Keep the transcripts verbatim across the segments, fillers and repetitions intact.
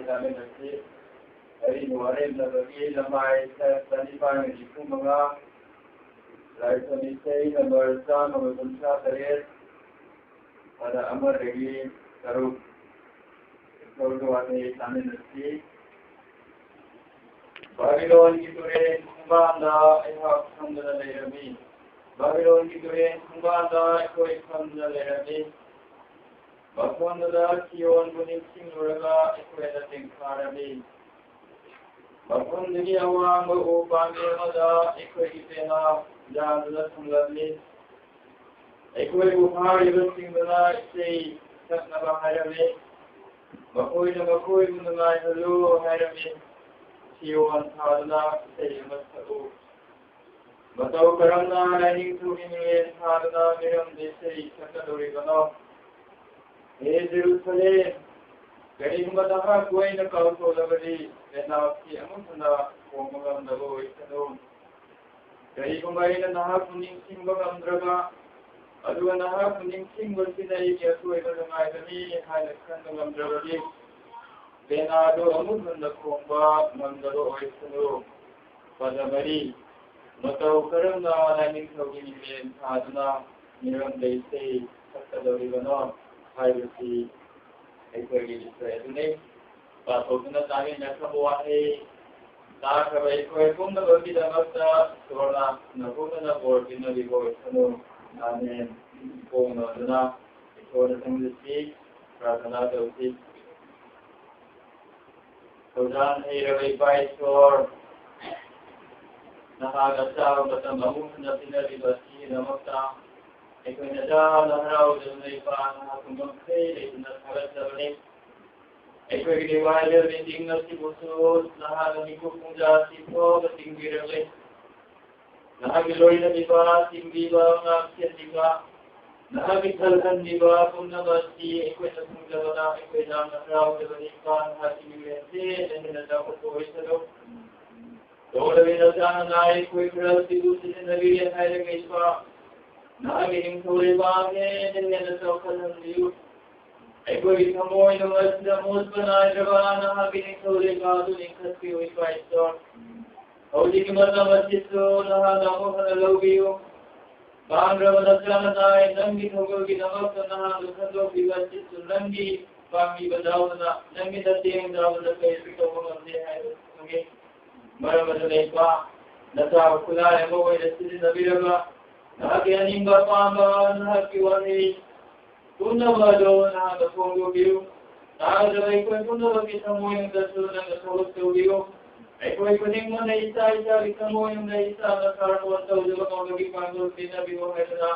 ꯆꯥꯃꯤꯟꯅꯁꯤ꯫ ꯑꯔꯤꯕ ꯋꯥꯔꯦꯝꯅꯕꯒꯤ ꯂꯃꯥꯏ ꯆꯅꯤꯄꯥꯟꯒ ꯅꯤꯐꯨ ꯃꯉꯥ, ꯂꯥꯏꯁꯣꯟ ꯏꯁꯩ ꯅꯝꯕꯔ ꯆꯥꯝꯃꯒ ꯀꯨꯟꯊ꯭ꯔꯥ ꯇꯔꯦꯠ, ꯑꯗ ꯑꯃꯗꯒꯤ ꯇꯔꯨꯛ꯫ ꯏꯁꯣꯔꯒꯤ ꯋꯥꯍꯩ ꯇꯥꯃꯤꯟꯅꯁꯤ꯫ ꯕꯥꯕꯤꯂꯣꯟꯒꯤ ꯇꯨꯔꯦꯜ ꯈꯣꯡꯕꯥꯟꯗ ꯑꯩꯍꯥꯛ ꯐꯝꯗꯨꯅ ꯂꯩꯔꯝꯃꯤ꯫ ꯕꯥꯕꯤꯂꯣꯟꯒꯤ ꯇꯨꯔꯦꯜ ꯈꯣꯡꯕꯥꯟꯗ ꯑꯩꯈꯣꯏ ꯐꯝꯗꯨꯅ ꯂꯩꯔꯝꯃꯤ꯫ ꯃꯐꯝꯗꯨꯗ ꯁꯤꯌꯣꯟꯕꯨ ꯅꯤꯡꯁꯤꯡꯂꯨꯔꯒ ꯑꯩꯈꯣꯏꯅ ꯇꯦꯡꯊꯥꯔꯝꯃꯤ꯫ ꯃꯐꯝꯗꯨꯒꯤ ꯑꯋꯥꯡꯕ ꯎ ꯄꯥꯝꯕꯤ ꯑꯃꯗ ꯑꯩꯈꯣꯏꯒꯤ ꯄꯦꯅꯥ ꯌꯥꯟꯗꯨꯅ ꯊꯝꯂꯝꯃꯤ꯫ ꯑꯩꯈꯣꯏꯕꯨ ꯐꯥꯔꯤꯕꯁꯤꯡꯗꯨꯅ ꯏꯁꯩ ꯁꯛꯅꯕ ꯍꯥꯏꯔꯝꯃꯤ꯫ ꯃꯈꯣꯏꯅ ꯃꯈꯣꯏꯕꯨ ꯅꯨꯡꯉꯥꯏꯍꯜꯂꯨ ꯍꯥꯏꯔꯝꯃꯤ꯫ ꯁꯤꯌꯣꯟ ꯊꯥꯗꯨꯅ ꯏꯁꯩ ꯑꯃ ꯁꯛꯎ꯫ ꯃꯇꯧ ꯀꯔꯝꯅ ꯂꯥꯏꯅꯤꯡꯊꯧꯒꯤ ꯃꯤꯡꯂꯦꯟ ꯊꯥꯗꯨꯅ ꯃꯤꯔꯝꯗ ꯏꯁꯩ ꯁꯛꯀꯗꯧꯔꯤꯕꯅꯣ? ꯍꯦ ꯖꯦꯔꯨꯁꯂꯦꯝ, ꯀꯔꯤꯒꯨꯝꯕ ꯅꯍꯥꯛꯄꯨ ꯑꯩꯅ ꯀꯥꯎꯊꯣꯛꯂꯕꯗꯤ, ꯂꯦꯅꯥꯛꯁꯤ ꯑꯃꯨꯛ ꯍꯟꯅ ꯈꯣꯡꯕ ꯉꯝꯗꯕ ꯑꯣꯏꯁꯅꯨ꯫ ꯀꯔꯤꯒꯨꯝꯕ ꯑꯩꯅ ꯅꯍꯥꯛꯄꯨ ꯅꯤꯡꯁꯤꯡꯕ ꯉꯝꯗ꯭ꯔꯕ, ꯑꯗꯨꯒ ꯅꯍꯥꯛꯄꯨ ꯅꯤꯡꯁꯤꯡꯕꯁꯤꯅ ꯑꯩꯒꯤ ꯑꯁꯣꯏꯕ ꯅꯨꯡꯉꯥꯏꯕꯅꯤ ꯍꯥꯏꯅ ꯈꯟꯕ ꯉꯝꯗ꯭ꯔꯕꯗꯤ, ꯄꯦꯅꯥꯗꯨ ꯑꯃꯨꯛ ꯍꯟꯅ ꯈꯣꯡꯕ ꯉꯝꯗꯕ ꯑꯣꯏꯁꯅꯨ꯫ ꯄꯗ ꯃꯔꯤ, ꯃꯇꯧ ꯀꯔꯝꯅ ꯂꯥꯏꯅꯤꯡꯊꯧꯒꯤ ꯃꯤꯡꯂꯦꯟ ꯊꯥꯗꯨꯅ ꯃꯤꯔꯝꯗ ꯏꯁꯩ ꯁꯛꯀꯗꯧꯔꯤꯕꯅꯣ ꯍꯥꯏꯕꯁꯤ ꯑꯩꯈꯣꯏꯒꯤ ꯏꯁꯩ ꯑꯗꯨꯅꯤ꯫ ꯄꯥꯊꯣꯛꯇꯨꯅ ꯇꯥꯃꯤꯟꯅꯈ꯭ꯔꯕ ꯋꯥꯍꯩ ꯇꯥꯈ꯭ꯔꯕ ꯑꯩꯈꯣꯏ ꯄꯨꯝꯅꯃꯛꯀꯤꯗꯃꯛꯇ ꯏꯁꯣꯔꯅ ꯅꯄꯨꯝꯅ ꯕꯣꯔ ꯄꯤꯅꯕꯤꯕ ꯑꯣꯏꯁꯅꯨ꯫ ꯑꯥꯃꯦꯟ꯫ ꯈꯣꯡ ꯅꯣꯟꯗꯨꯅ ꯏꯁꯣꯔꯗ ꯊꯝꯖꯁꯤ, ꯄ꯭ꯔꯥꯔꯊꯅꯥ ꯇꯧꯁꯤ꯫ ꯊꯧꯖꯥꯜ ꯍꯩꯔꯕ ꯏꯄꯥ ꯏꯁꯣꯔ, ꯅꯍꯥꯛꯅ ꯆꯥꯕ ꯃꯇꯝ ꯑꯃꯨꯛ ꯍꯟꯅ ꯄꯤꯅꯔꯤꯕ ꯑꯁꯤꯒꯤꯗꯃꯛꯇ ꯑꯩꯈꯣꯏꯅ ꯌꯥꯝꯅ ꯍꯔꯥꯎꯖꯗꯨꯅ ꯏꯄꯥ ꯅꯍꯥꯛꯄꯨ ꯉꯝꯈꯩ ꯂꯩꯇꯅ ꯊꯥꯒꯠꯆꯕꯅꯤ꯫ ꯑꯩꯈꯣꯏꯒꯤ revival meeting ꯑꯁꯤꯕꯨꯁꯨ ꯅꯍꯥꯛꯅ ꯃꯤꯀꯨꯞ ꯄꯨꯡꯖꯥ ꯑꯁꯤ ꯐꯥꯎꯕ ꯆꯤꯡꯕꯤꯔꯛꯂꯦ꯫ ꯅꯍꯥꯛꯀꯤ ꯂꯣꯏꯅꯕꯤꯕ, ꯆꯤꯡꯕꯤꯕ, ꯉꯥꯛꯁꯦꯟꯕꯤꯕ, ꯅꯍꯥꯛꯀꯤ ꯊꯜꯍꯟꯕꯤꯕ ꯄꯨꯝꯅꯃꯛ ꯑꯁꯤ ꯑꯩꯈꯣꯏꯅ ꯐꯪꯖꯕꯅ ꯑꯩꯈꯣꯏ ꯌꯥꯝꯅ ꯍꯔꯥꯎꯖꯕꯅꯤ꯫ ꯏꯄꯥ ꯅꯍꯥꯛꯀꯤ ꯃꯤꯡꯂꯦꯟꯁꯦ ꯍꯦꯟꯅ ꯍꯦꯟꯅ ꯆꯥꯎꯈꯠꯄ ꯑꯣꯏꯁꯅꯨ꯫ ꯇꯧꯔꯕꯤ ꯅꯆꯥꯅ ꯑꯩꯈꯣꯏ ꯈꯔ ꯑꯁꯤꯕꯨ ꯁꯤꯖꯤꯟꯅꯕꯤꯔꯦ ꯍꯥꯏꯔꯒ ꯏꯄꯥ ꯅꯍꯥꯛꯀꯤ ꯅꯤꯡꯊꯧ ꯂꯩꯕꯥꯛ ꯍꯦꯟꯅ ꯍꯦꯟꯅ ꯆꯥꯎꯈꯠꯍꯟꯕꯤꯌꯨ꯫ ꯑꯩꯈꯣꯏꯒꯤ ꯊꯃꯣꯏꯅꯨꯡ ꯑꯁꯤꯗ ꯃꯣꯠꯄ ꯅꯥꯏꯗ꯭ꯔꯕ ꯅꯍꯥꯛꯀꯤ ꯅꯤꯡꯊꯧ ꯂꯩꯕꯥꯛ ꯑꯗꯨ ꯂꯤꯡꯈꯠꯄꯤꯌꯨ, ꯏꯄꯥ ꯏꯁꯣꯔ꯫ ꯍꯧꯖꯤꯛꯀꯤ ꯃꯇꯝ ꯑꯁꯤꯁꯨ ꯅꯍꯥꯛꯅ ꯑꯃꯨꯛ ꯍꯟꯅ ꯂꯧꯕꯤꯌꯨ꯫ ꯃꯥꯡꯈ꯭ꯔꯕ ꯅꯆꯥꯅ ꯅꯥꯏ ꯅꯪꯒꯤ ꯊꯧꯒꯜꯒꯤꯗꯃꯛꯇ ꯅꯍꯥꯛꯅ ꯈꯟꯗꯣꯛꯄꯤꯕ ꯑꯁꯤꯁꯨ ꯅꯪꯒꯤ ꯄꯥꯝꯕꯤꯕ ꯌꯥꯎꯗꯅ, ꯅꯪꯒꯤ ꯅꯇꯦꯡ ꯌꯥꯎꯗꯅ ꯀꯔꯤꯁꯨ ꯇꯧꯕ ꯉꯝꯗꯦ ꯍꯥꯏꯕ ꯈꯪꯉꯤ꯫ ꯃꯔꯝ ꯑꯗꯨꯅ ꯏꯄꯥ, ꯅꯆꯥꯕꯨ ꯈꯨꯠꯂꯥꯏ ꯑꯃ ꯑꯣꯏꯅ ꯁꯤꯖꯤꯟꯅꯕꯤꯔꯒ, ꯅꯍꯥꯛꯀꯤ ꯑꯅꯤꯡꯕ ꯑꯄꯥꯝꯕ, ꯅꯍꯥꯛꯀꯤ ꯋꯥꯍꯩ ꯄꯨꯝꯅꯃꯛ ꯑꯗꯨ ꯅꯍꯥꯛꯅ ꯐꯣꯡꯗꯣꯛꯄꯤꯌꯨ꯫ ꯇꯥꯒꯗꯕ ꯑꯩꯈꯣꯏ ꯄꯨꯝꯅꯃꯛꯀꯤ ꯊꯃꯣꯏꯅꯨꯡꯗꯁꯨ ꯅꯪꯅ ꯊꯕꯛ ꯇꯧꯕꯤꯌꯨ꯫ ꯑꯩꯈꯣꯏ ꯈꯨꯗꯤꯡꯃꯛꯅ ꯏꯁꯥ ꯏꯁꯥꯒꯤ ꯊꯃꯣꯏꯅꯨꯡꯗ ꯏꯁꯥꯅ ꯁꯥꯔ ꯇꯧꯖꯕ ꯉꯝꯕꯒꯤ ꯄꯥꯡꯒꯜ ꯄꯤꯅꯕꯤꯌꯨ ꯍꯥꯏꯗꯨꯅ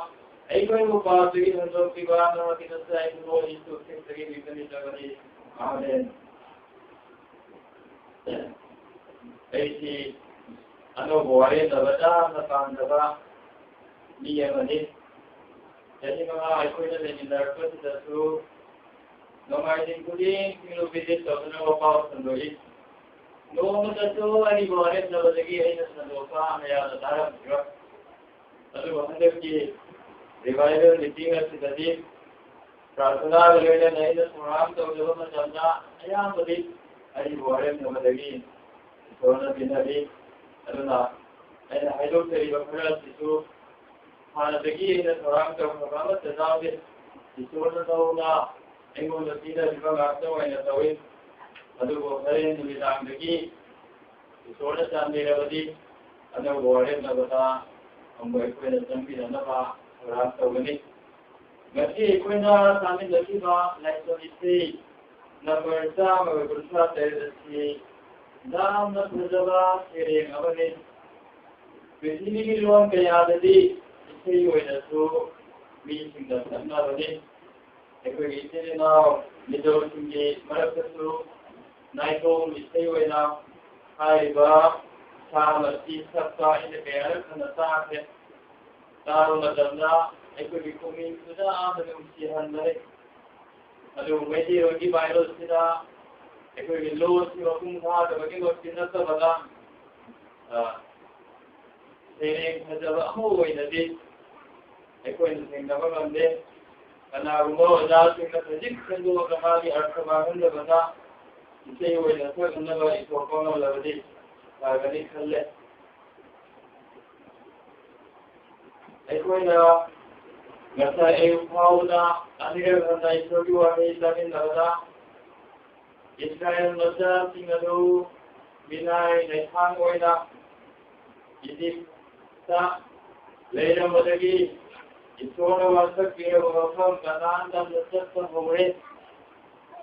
ꯑꯩꯈꯣꯏꯕꯨ ꯄꯥꯞꯇꯒꯤ ꯍꯟꯗꯣꯛꯄꯤꯕ ꯅꯍꯥꯛꯀꯤ ꯅꯆꯥ ꯏꯕꯨꯡꯉꯣ ꯌꯤꯁꯨ ꯈ꯭ꯔꯤꯁꯇꯒꯤ ꯃꯤꯡꯗ ꯅꯤꯖꯕꯅꯤ꯫ ꯑꯥꯃꯦꯟ꯫ ꯑꯩꯁꯤ ꯑꯅꯧꯕ ꯋꯥꯔꯦꯝꯅꯕ ꯌꯥꯝꯅ ꯄꯥꯝꯖꯕ ꯃꯤ ꯑꯃꯅꯤ꯫ ꯆꯍꯤ ꯃꯉꯥ ꯑꯩꯈꯣꯏꯅ ꯂꯩꯃꯤꯟꯅꯔꯛꯄꯁꯤꯗꯁꯨ ꯅꯣꯡꯃꯥꯏꯖꯤꯡ ꯈꯨꯗꯤꯡ ꯁꯤꯡꯂꯨ visit ꯇꯧꯗꯨꯅ ꯋꯥꯄꯥꯎ ꯁꯟꯗꯣꯛꯏ꯫ ꯅꯣꯡꯃꯇꯁꯨ ꯑꯩꯕꯨ ꯋꯥꯔꯦꯝꯅꯕꯗꯒꯤ ꯑꯩꯅ ꯁꯟꯗꯣꯛꯄ ꯃꯌꯥꯝꯅ ꯇꯥꯔꯝꯈꯤꯔꯣꯏ꯫ ꯑꯗꯨꯕꯨ ꯍꯟꯗꯛꯀꯤ revival meeting ꯑꯁꯤꯗꯗꯤ ꯄ꯭ꯔꯥꯔꯊꯅꯥꯒ ꯂꯣꯏꯅꯅ ꯑꯩꯅ ꯊꯧꯔꯥꯡ ꯇꯧꯖꯕ ꯃꯇꯝꯗ ꯑꯌꯥꯝꯕꯗꯤ ꯑꯩꯕꯨ ꯋꯥꯔꯦꯝꯅꯕꯗꯒꯤ ꯏꯁꯣꯔꯅ ꯄꯤꯅꯕꯤ꯫ ꯑꯗꯨꯅ ꯑꯩꯅ ꯍꯥꯏꯗꯣꯛꯆꯔꯤꯕ ꯈꯔ ꯑꯁꯤꯁꯨ ꯍꯥꯟꯅꯗꯒꯤ ꯑꯩꯅ ꯊꯧꯔꯥꯡ ꯇꯧꯈ꯭ꯔꯕ ꯑꯃꯠꯇ ꯌꯥꯎꯗꯦ꯫ ꯏꯁꯣꯔꯅ ꯅꯧꯅ ꯑꯩꯉꯣꯟꯗ ꯄꯤꯅꯔꯤꯕ ꯉꯥꯛꯇ ꯑꯣꯏꯅ ꯇꯧꯏ꯫ ꯑꯗꯨꯕꯨ ꯍꯣꯔꯦꯟ ꯅꯨꯃꯤꯗꯥꯡꯗꯒꯤ ꯏꯁꯣꯔꯅ ꯆꯥꯟꯕꯤꯔꯕꯗꯤ ꯑꯅꯧꯕ ꯋꯥꯔꯦꯞꯅꯕꯗ ꯑꯃꯨꯛ ꯑꯩꯈꯣꯏꯅ ꯆꯪꯕꯤꯅꯅꯕ ꯊꯧꯔꯥꯡ ꯇꯧꯒꯅꯤ꯫ ꯉꯁꯤ ꯑꯩꯈꯣꯏꯅ ꯇꯥꯃꯤꯟꯅꯈꯤꯕ ꯂꯥꯏꯁꯣꯟ ꯏꯁꯩ ꯅꯝꯕꯔ ꯆꯥꯝꯃꯒ ꯀꯨꯟꯊ꯭ꯔꯥ ꯇꯔꯦꯠ ꯑꯁꯤ ꯌꯥꯝꯅ ꯐꯖꯕ ꯁꯩꯔꯦꯡ ꯑꯃꯅꯤ꯫ ꯄ꯭ꯔꯤꯊꯤꯕꯤꯒꯤ ꯂꯣꯟ ꯀꯌꯥꯗꯗꯤ ꯏꯁꯩ ꯑꯣꯏꯅꯁꯨ ꯃꯤꯁꯤꯡꯅ ꯁꯛꯅꯕꯅꯤ꯫ ꯑꯩꯈꯣꯏꯒꯤ ꯏꯆꯤꯜ ꯏꯅꯥꯎ ꯃꯤꯖꯣꯁꯤꯡꯒꯤ ꯃꯔꯛꯇꯁꯨ ꯅꯥꯏꯇꯣꯝ ꯏꯁꯩ ꯑꯣꯏꯅ ꯍꯥꯏꯔꯤꯕ ꯁꯥ ꯑꯁꯤ ꯁꯛꯄ ꯑꯩꯅ ꯀꯌꯥꯔꯛ ꯍꯟꯅ ꯇꯥꯈ꯭ꯔꯦ꯫ ꯇꯥꯕ ꯃꯇꯝꯗ ꯑꯩꯈꯣꯏꯒꯤ ꯄꯨꯛꯅꯤꯡ ꯄꯨꯖꯥꯅ ꯅꯨꯡꯁꯤꯍꯟꯕꯅꯤ꯫ ꯑꯗꯨꯕꯨ ꯃꯩꯇꯩꯂꯣꯟꯒꯤ ꯕꯥꯏꯕꯜꯁꯤꯗ ꯑꯩꯈꯣꯏꯒꯤ ꯂꯣꯟꯁꯤ ꯃꯄꯨꯡ ꯐꯥꯗꯕꯒꯤꯃꯛꯇꯤ ꯅꯠꯇꯕꯗ, ꯑ, ꯁꯩꯔꯦꯡ ꯐꯖꯕ ꯑꯃ ꯑꯣꯏꯅꯗꯤ ꯑꯩꯈꯣꯏꯅ ꯊꯦꯡꯅꯕ ꯉꯝꯗꯦ꯫ ꯀꯅꯥꯒꯨꯝꯕ ꯑꯣꯖꯥꯁꯤꯡꯅ ꯈꯖꯤꯛ ꯈꯟꯗꯣꯛꯑꯒ ꯃꯥꯒꯤ ꯑꯔꯊ ꯃꯥꯡꯍꯟꯗꯕꯗ ꯏꯁꯩ ꯑꯣꯏꯅ ꯁꯛꯅꯅꯕ ꯏꯊꯣꯛꯄ ꯉꯝꯂꯕꯗꯤ ꯐꯒꯅꯤ ꯈꯜꯂꯦ꯫ ꯑꯩꯈꯣꯏꯅ ꯉꯁꯥꯏ ꯑꯌꯨꯛ ꯐꯥꯎꯕꯗ ꯑꯅꯤꯔꯛ ꯍꯟꯅ ꯏꯁꯣꯔꯒꯤ ꯋꯥꯍꯩ ꯇꯥꯃꯤꯟꯅꯕꯗ ꯏꯁꯔꯥꯌꯦꯜ ꯃꯆꯥꯁꯤꯡ ꯑꯗꯨ ꯃꯤꯅꯥꯏ ꯂꯩꯊꯥꯡ ꯑꯣꯏꯅ ꯏꯖꯤꯞꯇ ꯂꯩꯔꯝꯕꯗꯒꯤ ꯏꯁꯣꯔꯅ ꯋꯥꯁꯛꯄꯤꯔꯕ ꯃꯐꯝ ꯀꯅꯥꯟ ꯂꯝꯗ ꯆꯠꯄ ꯍꯧꯔꯦ꯫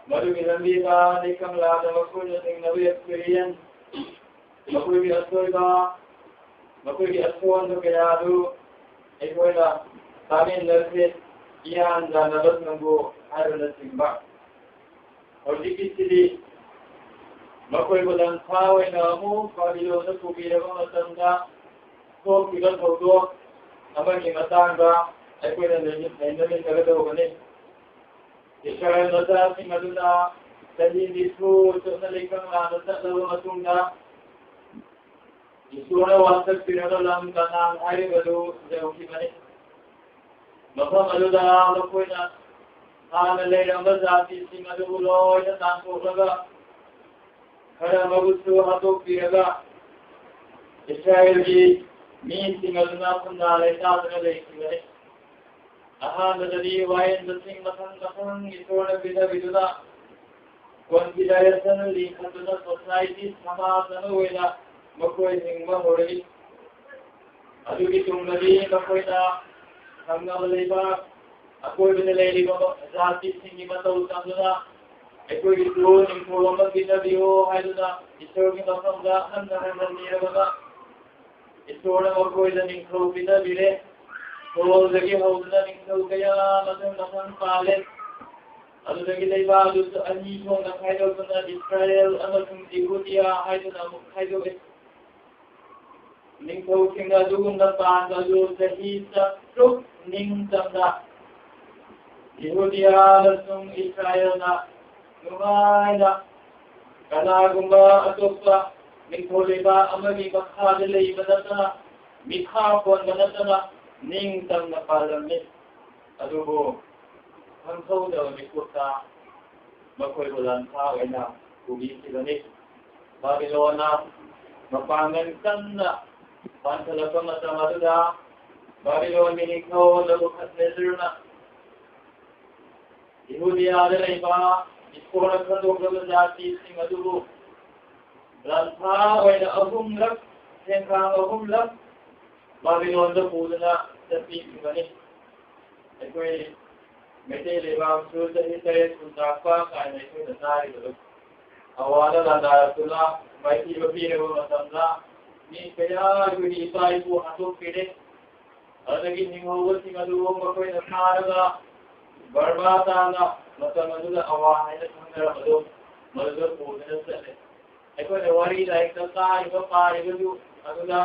ꯃꯗꯨꯒꯤ ꯂꯝꯕꯤꯗ ꯂꯩꯀꯪꯂꯥꯗ ꯃꯈꯣꯏꯅ ꯊꯦꯡꯅꯕ ꯑꯦꯛꯁꯄꯤꯔꯤꯌꯦꯟꯁ, ꯃꯈꯣꯏꯒꯤ ꯑꯁꯣꯏꯕ, ꯃꯈꯣꯏꯒꯤ ꯑꯁꯣꯟꯕ ꯀꯌꯥ ꯑꯗꯨ ꯑꯩꯈꯣꯏꯅ ꯇꯥꯃꯤꯟꯅꯈ꯭ꯔꯦ, ꯏꯌꯥꯟ ꯌꯥꯟꯅꯕ ꯁꯪꯒꯨ ꯍꯥꯏꯕꯅꯆꯤꯡꯕ꯫ ꯍꯧꯖꯤꯛꯀꯤꯁꯤꯗꯤ ꯃꯈꯣꯏꯕꯨ ꯂꯝꯐꯥ ꯑꯣꯏꯅ ꯑꯃꯨꯛ ꯕꯥꯕꯤꯂꯣꯟꯗ ꯄꯨꯕꯤꯔꯕ ꯃꯇꯝꯗ ꯊꯣꯛꯈꯤꯕ ꯊꯧꯗꯣꯛ ꯑꯃꯒꯤ ꯃꯇꯥꯡꯗ ꯑꯩꯈꯣꯏꯅ ꯅꯩꯅꯃꯤꯟꯅꯒꯗꯧꯕꯅꯤ꯫ ꯏꯁꯔꯥꯌꯦꯜ ꯃꯆꯥꯁꯤꯡ ꯑꯗꯨꯅ ꯆꯍꯤ ꯅꯤꯐꯨ ꯆꯨꯞꯅ ꯂꯩꯀꯪꯂꯥꯗ ꯆꯠꯂꯕ ꯃꯇꯨꯡꯗ, ꯏꯁꯣꯔꯅ ꯋꯥꯁꯛꯄꯤꯔꯕ ꯂꯝ ꯀꯅꯥꯟ ꯍꯥꯏꯔꯤꯕꯗꯨ ꯌꯧꯈꯤꯕꯅꯤ꯫ ꯃꯐꯝ ꯑꯗꯨꯗ ꯃꯈꯣꯏꯅ ꯍꯥꯟꯅ ꯂꯩꯔꯝꯕ ꯖꯥꯇꯤꯁꯤꯡ ꯑꯗꯨꯕꯨ ꯂꯣꯏꯅ ꯇꯥꯟꯊꯣꯛꯂꯒ, ꯈꯔ ꯑꯃꯕꯨꯁꯨ ꯍꯥꯠꯇꯣꯛꯄꯤꯔꯒ, ꯏꯁꯔꯥꯌꯦꯜꯒꯤ ꯃꯤꯁꯤꯡ ꯑꯗꯨꯅ ꯈꯨꯟꯗꯥ ꯂꯩꯇꯥꯗꯅ ꯂꯩꯈꯤꯕꯅꯤ꯫ ꯑꯍꯥꯟꯕꯗꯗꯤ ꯋꯥꯌꯦꯟꯕꯁꯤꯡ ꯃꯊꯪ ꯃꯊꯪ ꯏꯁꯣꯔꯅ ꯄꯤꯅꯕꯤꯗꯨꯅ, ꯀꯣꯟꯐꯤꯗꯔꯦꯁꯟ ꯂꯤꯡꯈꯠꯇꯨꯅ ꯁꯣꯁꯥꯏꯇꯤ, ꯁꯃꯥꯖ ꯑꯃ ꯑꯣꯏꯅ ꯃꯈꯣꯏ ꯍꯤꯡꯕ ꯍꯧꯔꯛꯏ꯫ ꯑꯗꯨꯒꯤ ꯇꯨꯡꯗꯗꯤ ꯃꯈꯣꯏꯅ ꯊꯪꯅꯕ ꯂꯩꯕꯥꯛ ꯑꯀꯣꯏꯕꯗ ꯂꯩꯔꯤꯕ ꯖꯥꯇꯤꯁꯤꯡꯒꯤ ꯃꯇꯧ ꯇꯝꯗꯨꯅ, "ꯑꯩꯈꯣꯏꯒꯤꯁꯨ ꯅꯤꯡꯊꯧ ꯑꯃ ꯄꯤꯅꯕꯤꯌꯨ" ꯍꯥꯏꯗꯨꯅ ꯏꯁꯣꯔꯒꯤ ꯃꯐꯝꯗ ꯍꯟꯅ ꯍꯟꯅ ꯅꯤꯔꯕꯗ, ꯏꯁꯣꯔꯅ ꯃꯈꯣꯏꯗ ꯅꯤꯡꯊꯧ ꯄꯤꯅꯕꯤꯔꯦ꯫ ꯁꯣꯜꯗꯒꯤ ꯍꯧꯗꯨꯅ ꯅꯤꯡꯊꯧ ꯀꯌꯥ ꯃꯊꯪ ꯃꯊꯪ ꯄꯥꯜꯂꯦ꯫ ꯑꯗꯨꯗꯒꯤ ꯂꯩꯕꯥꯛ ꯑꯗꯨꯁꯨ ꯑꯅꯤ ꯊꯣꯛꯅ ꯈꯥꯏꯗꯣꯛꯇꯨꯅ ꯏꯁꯔꯥꯌꯦꯜ ꯑꯃꯁꯨꯡ ꯖꯤꯍꯨꯗꯤꯌꯥ ꯍꯥꯏꯗꯨꯅ ꯑꯃꯨꯛ ꯈꯥꯏꯗꯣꯛꯑꯦ꯫ ꯅꯤꯡꯊꯧꯁꯤꯡꯅ ꯑꯗꯨꯒꯨꯝꯅ ꯄꯥꯟꯕ ꯑꯗꯨ ꯆꯍꯤ ꯆꯥꯇ꯭ꯔꯨꯛ ꯅꯤꯡꯇꯝꯅ ꯌꯤꯍꯨꯗꯤꯌꯥ ꯑꯃꯁꯨꯡ ꯏꯁꯔꯥꯌꯦꯜꯅ ꯅꯨꯡꯉꯥꯏꯅ ꯀꯅꯥꯒꯨꯝꯕ ꯑꯇꯣꯞꯄ ꯅꯤꯡꯊꯧ ꯂꯩꯕꯥꯛ ꯑꯃꯒꯤ ꯃꯈꯥꯗ ꯂꯩꯕ ꯅꯠꯇꯅ, ꯃꯤꯈꯥ ꯄꯣꯟꯕ ꯅꯠꯇꯅ ꯅꯤꯡꯇꯝꯅ ꯄꯥꯜꯂꯝꯃꯤ꯫ ꯑꯗꯨꯕꯨ ꯈꯪꯍꯧꯗꯕ ꯃꯤꯀꯨꯞꯇ ꯃꯈꯣꯏꯕꯨ ꯂꯥꯟꯐꯥ ꯑꯣꯏꯅ ꯄꯨꯕꯤꯈꯤꯕꯅꯤ꯫ ꯕꯥꯕꯤꯂꯣꯟꯅ ꯃꯄꯥꯡꯒꯜ ꯀꯟꯅ ꯄꯥꯟꯈꯠꯂꯛꯄ ꯃꯇꯝ ꯑꯗꯨꯗ, ꯕꯥꯕꯤꯂꯣꯟꯒꯤ ꯅꯤꯡꯊꯧ ꯅꯕꯨꯈꯗꯅꯦꯖꯔꯅ ꯌꯤꯍꯨꯗꯤꯌꯥꯗ ꯂꯩꯕ ꯏꯁꯣꯔꯅ ꯈꯟꯗꯣꯛꯂꯕ ꯖꯥꯇꯤꯁꯤꯡ ꯑꯗꯨꯕꯨ ꯂꯥꯟꯐꯥ ꯑꯣꯏꯅ ꯑꯍꯨꯝꯂꯛ, ꯁꯦꯟꯈꯥꯡ ꯑꯍꯨꯝꯂꯛ ꯕꯥꯕꯤꯂꯣꯟꯗ ꯄꯨꯗꯨꯅ ꯆꯠꯄꯤꯈꯤꯕꯅꯤ꯫ ꯑꯩꯈꯣꯏ ꯃꯩꯇꯩ ꯂꯩꯕꯥꯛꯁꯨ ꯆꯍꯤ ꯇꯔꯦꯠ ꯈꯨꯟꯇꯥꯛꯄ ꯀꯥꯏꯅ ꯑꯩꯈꯣꯏꯅ ꯇꯥꯔꯤꯕꯗꯨ, ꯑꯋꯥꯗ ꯂꯥꯟꯗꯥꯔꯛꯇꯨꯅ ꯃꯥꯏꯊꯤꯕ ꯄꯤꯔꯕ ꯃꯇꯝꯗ ꯃꯤ ꯀꯌꯥ ꯑꯩꯈꯣꯏꯒꯤ ꯏꯄꯥ ꯏꯄꯨ ꯍꯥꯠꯇꯣꯛꯄꯤꯔꯦ꯫ ꯑꯗꯨꯗꯒꯤ ꯍꯤꯡꯍꯧꯕꯁꯤꯡ ꯑꯗꯨ ꯃꯈꯣꯏꯅ ꯐꯥꯔꯒ ꯕꯔꯃꯥ ꯇꯥꯅ ꯃꯇꯝ ꯑꯗꯨꯗ ꯑꯋꯥ ꯍꯥꯏꯅ ꯈꯪꯅꯔꯝꯕꯗꯨ ꯃꯗꯨꯗ ꯄꯨꯗꯨꯅ ꯆꯠꯂꯦ꯫ ꯑꯩꯈꯣꯏꯅ ꯋꯥꯔꯤ ꯂꯥꯏꯔꯤꯛꯇ ꯇꯥꯔꯤꯕ, ꯄꯥꯔꯤꯕꯗꯨ ꯑꯗꯨꯅ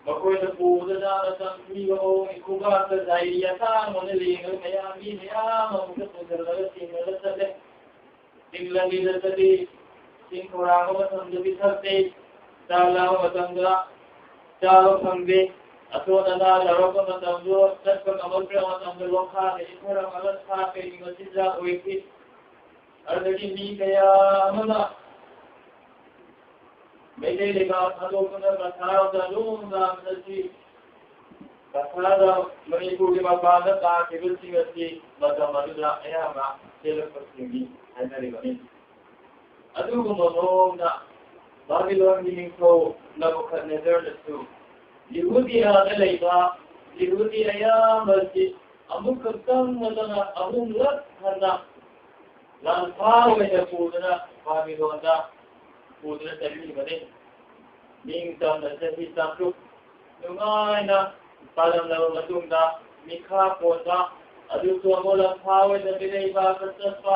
ꯃꯈꯣꯏꯅ ꯄꯨꯗꯨꯅ ꯃꯇꯝ ꯄꯤꯕ ꯃꯑꯣꯡꯒꯤ ꯈꯨꯕꯥꯛꯇ ꯗꯥꯏꯔꯤ ꯑꯁꯥꯡꯕꯅ ꯂꯦꯡꯉꯒ ꯃꯌꯥꯝ, ꯃꯤ ꯃꯌꯥꯝ ꯑꯃꯗ ꯄꯨꯁꯤꯜꯂꯒ ꯆꯤꯡꯉꯒ ꯆꯠꯂꯦ꯫ ꯆꯤꯡ ꯂꯝꯕꯤꯗ ꯆꯠꯂꯤ, ꯏꯁꯤꯡ ꯈꯧꯔꯥꯡꯕ ꯃꯇꯝꯗꯗꯤ ꯊꯛꯇꯦ, ꯆꯥꯛ ꯂꯥꯝꯕ ꯃꯇꯝꯗ ꯆꯥꯕ ꯐꯪꯗꯦ, ꯑꯁꯣꯟ ꯑꯅꯥ ꯌꯥꯎꯔꯛꯄ ꯃꯇꯝꯗꯣ ꯆꯠꯄ ꯉꯝꯃꯛꯇ꯭ꯔꯕ ꯃꯇꯝꯗ ꯂꯣꯛꯈꯥꯗ ꯏꯟꯊꯔꯝꯃꯒ ꯁꯥ ꯀꯩꯒꯤ ꯃꯆꯤꯟꯖꯥꯛ ꯑꯣꯏꯈꯤ꯫ ꯑꯗꯨꯗꯒꯤ ꯃꯤ ꯀꯌꯥ ꯑꯃꯅ ꯃꯩꯇꯩ ꯂꯩꯕꯥꯛ ꯊꯥꯗꯣꯛꯇꯨꯅ ꯀꯁꯥꯔꯗ ꯂꯣꯝꯅ ꯆꯠꯈꯤ꯫ ꯀꯁꯥꯔꯗ ꯃꯅꯤꯄꯨꯔꯒꯤ ꯃꯄꯥꯟꯗ ꯇꯥꯈꯤꯕꯁꯤꯡ ꯑꯁꯤ ꯃꯇꯝ ꯑꯗꯨꯗ ꯑꯌꯥꯝꯕ ꯆꯦꯜꯂꯛꯄꯁꯤꯡꯅꯤ ꯍꯥꯏꯅꯔꯤꯕꯅꯤ꯫ ꯑꯗꯨꯒꯨꯝꯕ ꯃꯑꯣꯡꯗ ꯕꯥꯕꯤꯂꯣꯟꯒꯤ ꯅꯤꯡꯊꯧ ꯅꯕꯨꯈꯗꯅꯦꯖꯔꯅꯁꯨ ꯌꯤꯍꯨꯗꯤꯌꯥꯗ ꯂꯩꯕ ꯌꯤꯍꯨꯗꯤ ꯑꯌꯥꯝꯕꯁꯤ ꯑꯃꯨꯛꯈꯛꯇꯪ ꯅꯠꯇꯅ ꯑꯍꯨꯝꯂꯛ ꯍꯟꯅ ꯂꯥꯟꯐꯥ ꯑꯣꯏꯅ ꯄꯨꯗꯨꯅ ꯕꯥꯕꯤꯂꯣꯟꯗ ꯄꯨꯗꯨꯅ ꯆꯠꯈꯤꯕꯅꯤ꯫ ꯅꯤꯡꯇꯝꯅ ꯆꯍꯤ ꯆꯥꯇ꯭ꯔꯨꯛ ꯅꯨꯡꯉꯥꯏꯅ ꯄꯥꯜꯂꯝꯂꯕ ꯃꯇꯨꯡꯗ ꯃꯤꯈꯥ ꯄꯣꯟꯕ ꯑꯗꯨꯁꯨ ꯑꯃꯨꯛ ꯂꯝꯐꯥ ꯑꯣꯏꯅ ꯃꯤꯔꯩꯕꯥꯛꯇ ꯆꯠꯄ,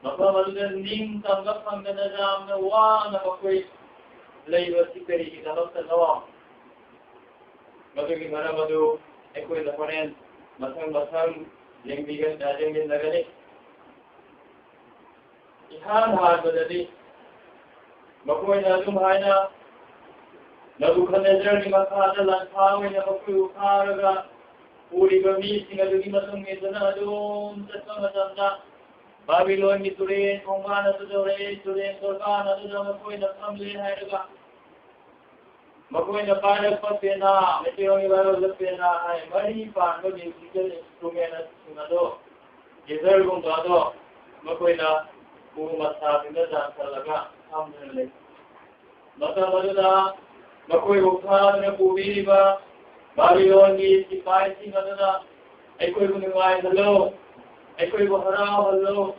ꯃꯐꯝ ꯑꯗꯨꯗ ꯅꯤꯡꯇꯝꯕ ꯐꯪꯗꯅ ꯌꯥꯝꯅ ꯋꯥꯅ ꯃꯈꯣꯏ ꯂꯩꯕꯁꯤ ꯀꯔꯤꯒꯤꯗꯃꯛꯇꯅꯣ? ꯃꯗꯨꯒꯤ ꯃꯔꯝ ꯑꯗꯨ ꯑꯩꯈꯣꯏꯅ ꯍꯣꯔꯦꯟ ꯃꯊꯪ ꯃꯊꯪ ꯌꯦꯡꯕꯤꯒ-, ꯌꯦꯡꯃꯤꯟꯅꯒꯅꯤ꯫ ꯏꯍꯥꯟ ꯍꯥꯟꯕꯗꯗꯤ ꯃꯈꯣꯏꯅ ꯑꯗꯨꯝ ꯍꯥꯏꯅ ꯅꯕꯨꯈꯗꯅꯦꯖꯔꯒꯤ ꯃꯈꯥꯗ ꯂꯥꯟꯐꯥ ꯑꯣꯏꯅ ꯃꯈꯣꯏꯕꯨ ꯐꯥꯔꯒ ꯄꯨꯔꯤꯕ ꯃꯤꯁꯤꯡ ꯑꯗꯨꯒꯤ ꯃꯇꯨꯡ ꯏꯟꯗꯨꯅ ꯑꯗꯨꯝ ꯆꯠꯄ ꯃꯇꯝꯗ, ꯕꯥꯕꯤꯂꯣꯟꯒꯤ ꯇꯨꯔꯦꯜ ꯈꯣꯡꯕꯥꯟ ꯑꯗꯨ ꯌꯧꯔꯛꯑꯦ꯫ ꯇꯨꯔꯦꯜ ꯇꯣꯔꯕꯥꯟ ꯑꯗꯨꯗ ꯃꯈꯣꯏꯅ ꯐꯝꯂꯦ ꯍꯥꯏꯔꯒ, ꯃꯈꯣꯏꯅ ꯄꯥꯏꯔꯛꯄ ꯄꯦꯅꯥ, ꯃꯩꯇꯩꯂꯣꯟꯒꯤ ꯋꯥꯔꯣꯜꯗ ꯄꯦꯅꯥ ꯍꯥꯏ, ꯃꯔꯤ ꯄꯥꯟꯕ ꯃ꯭ꯌꯨꯖꯤꯀꯦꯜ ꯏꯟꯁꯇ꯭ꯔꯨꯃꯦꯟꯁꯤꯡ ꯑꯗꯣ, ꯒꯤꯇꯔꯒꯨꯝꯕ ꯑꯗꯣ ꯃꯈꯣꯏꯅ ꯎ ꯃꯁꯥꯁꯤꯡꯗ ꯗꯥꯟꯁꯜꯂꯒ ꯐꯝꯗꯨꯅ ꯂꯩ꯫ ꯃꯇꯝ ꯑꯗꯨꯗ ꯃꯈꯣꯏꯕꯨ ꯐꯥꯗꯨꯅ ꯄꯨꯕꯤꯔꯤꯕ ꯕꯥꯕꯤꯂꯣꯟꯒꯤ ꯁꯤꯐꯥꯏꯁꯤꯡ ꯑꯗꯨꯅ, "ꯑꯩꯈꯣꯏꯕꯨ ꯅꯨꯡꯉꯥꯏꯍꯜꯂꯣ, ꯑꯩꯈꯣꯏꯕꯨ ꯍꯔꯥꯎꯍꯜꯂꯣ,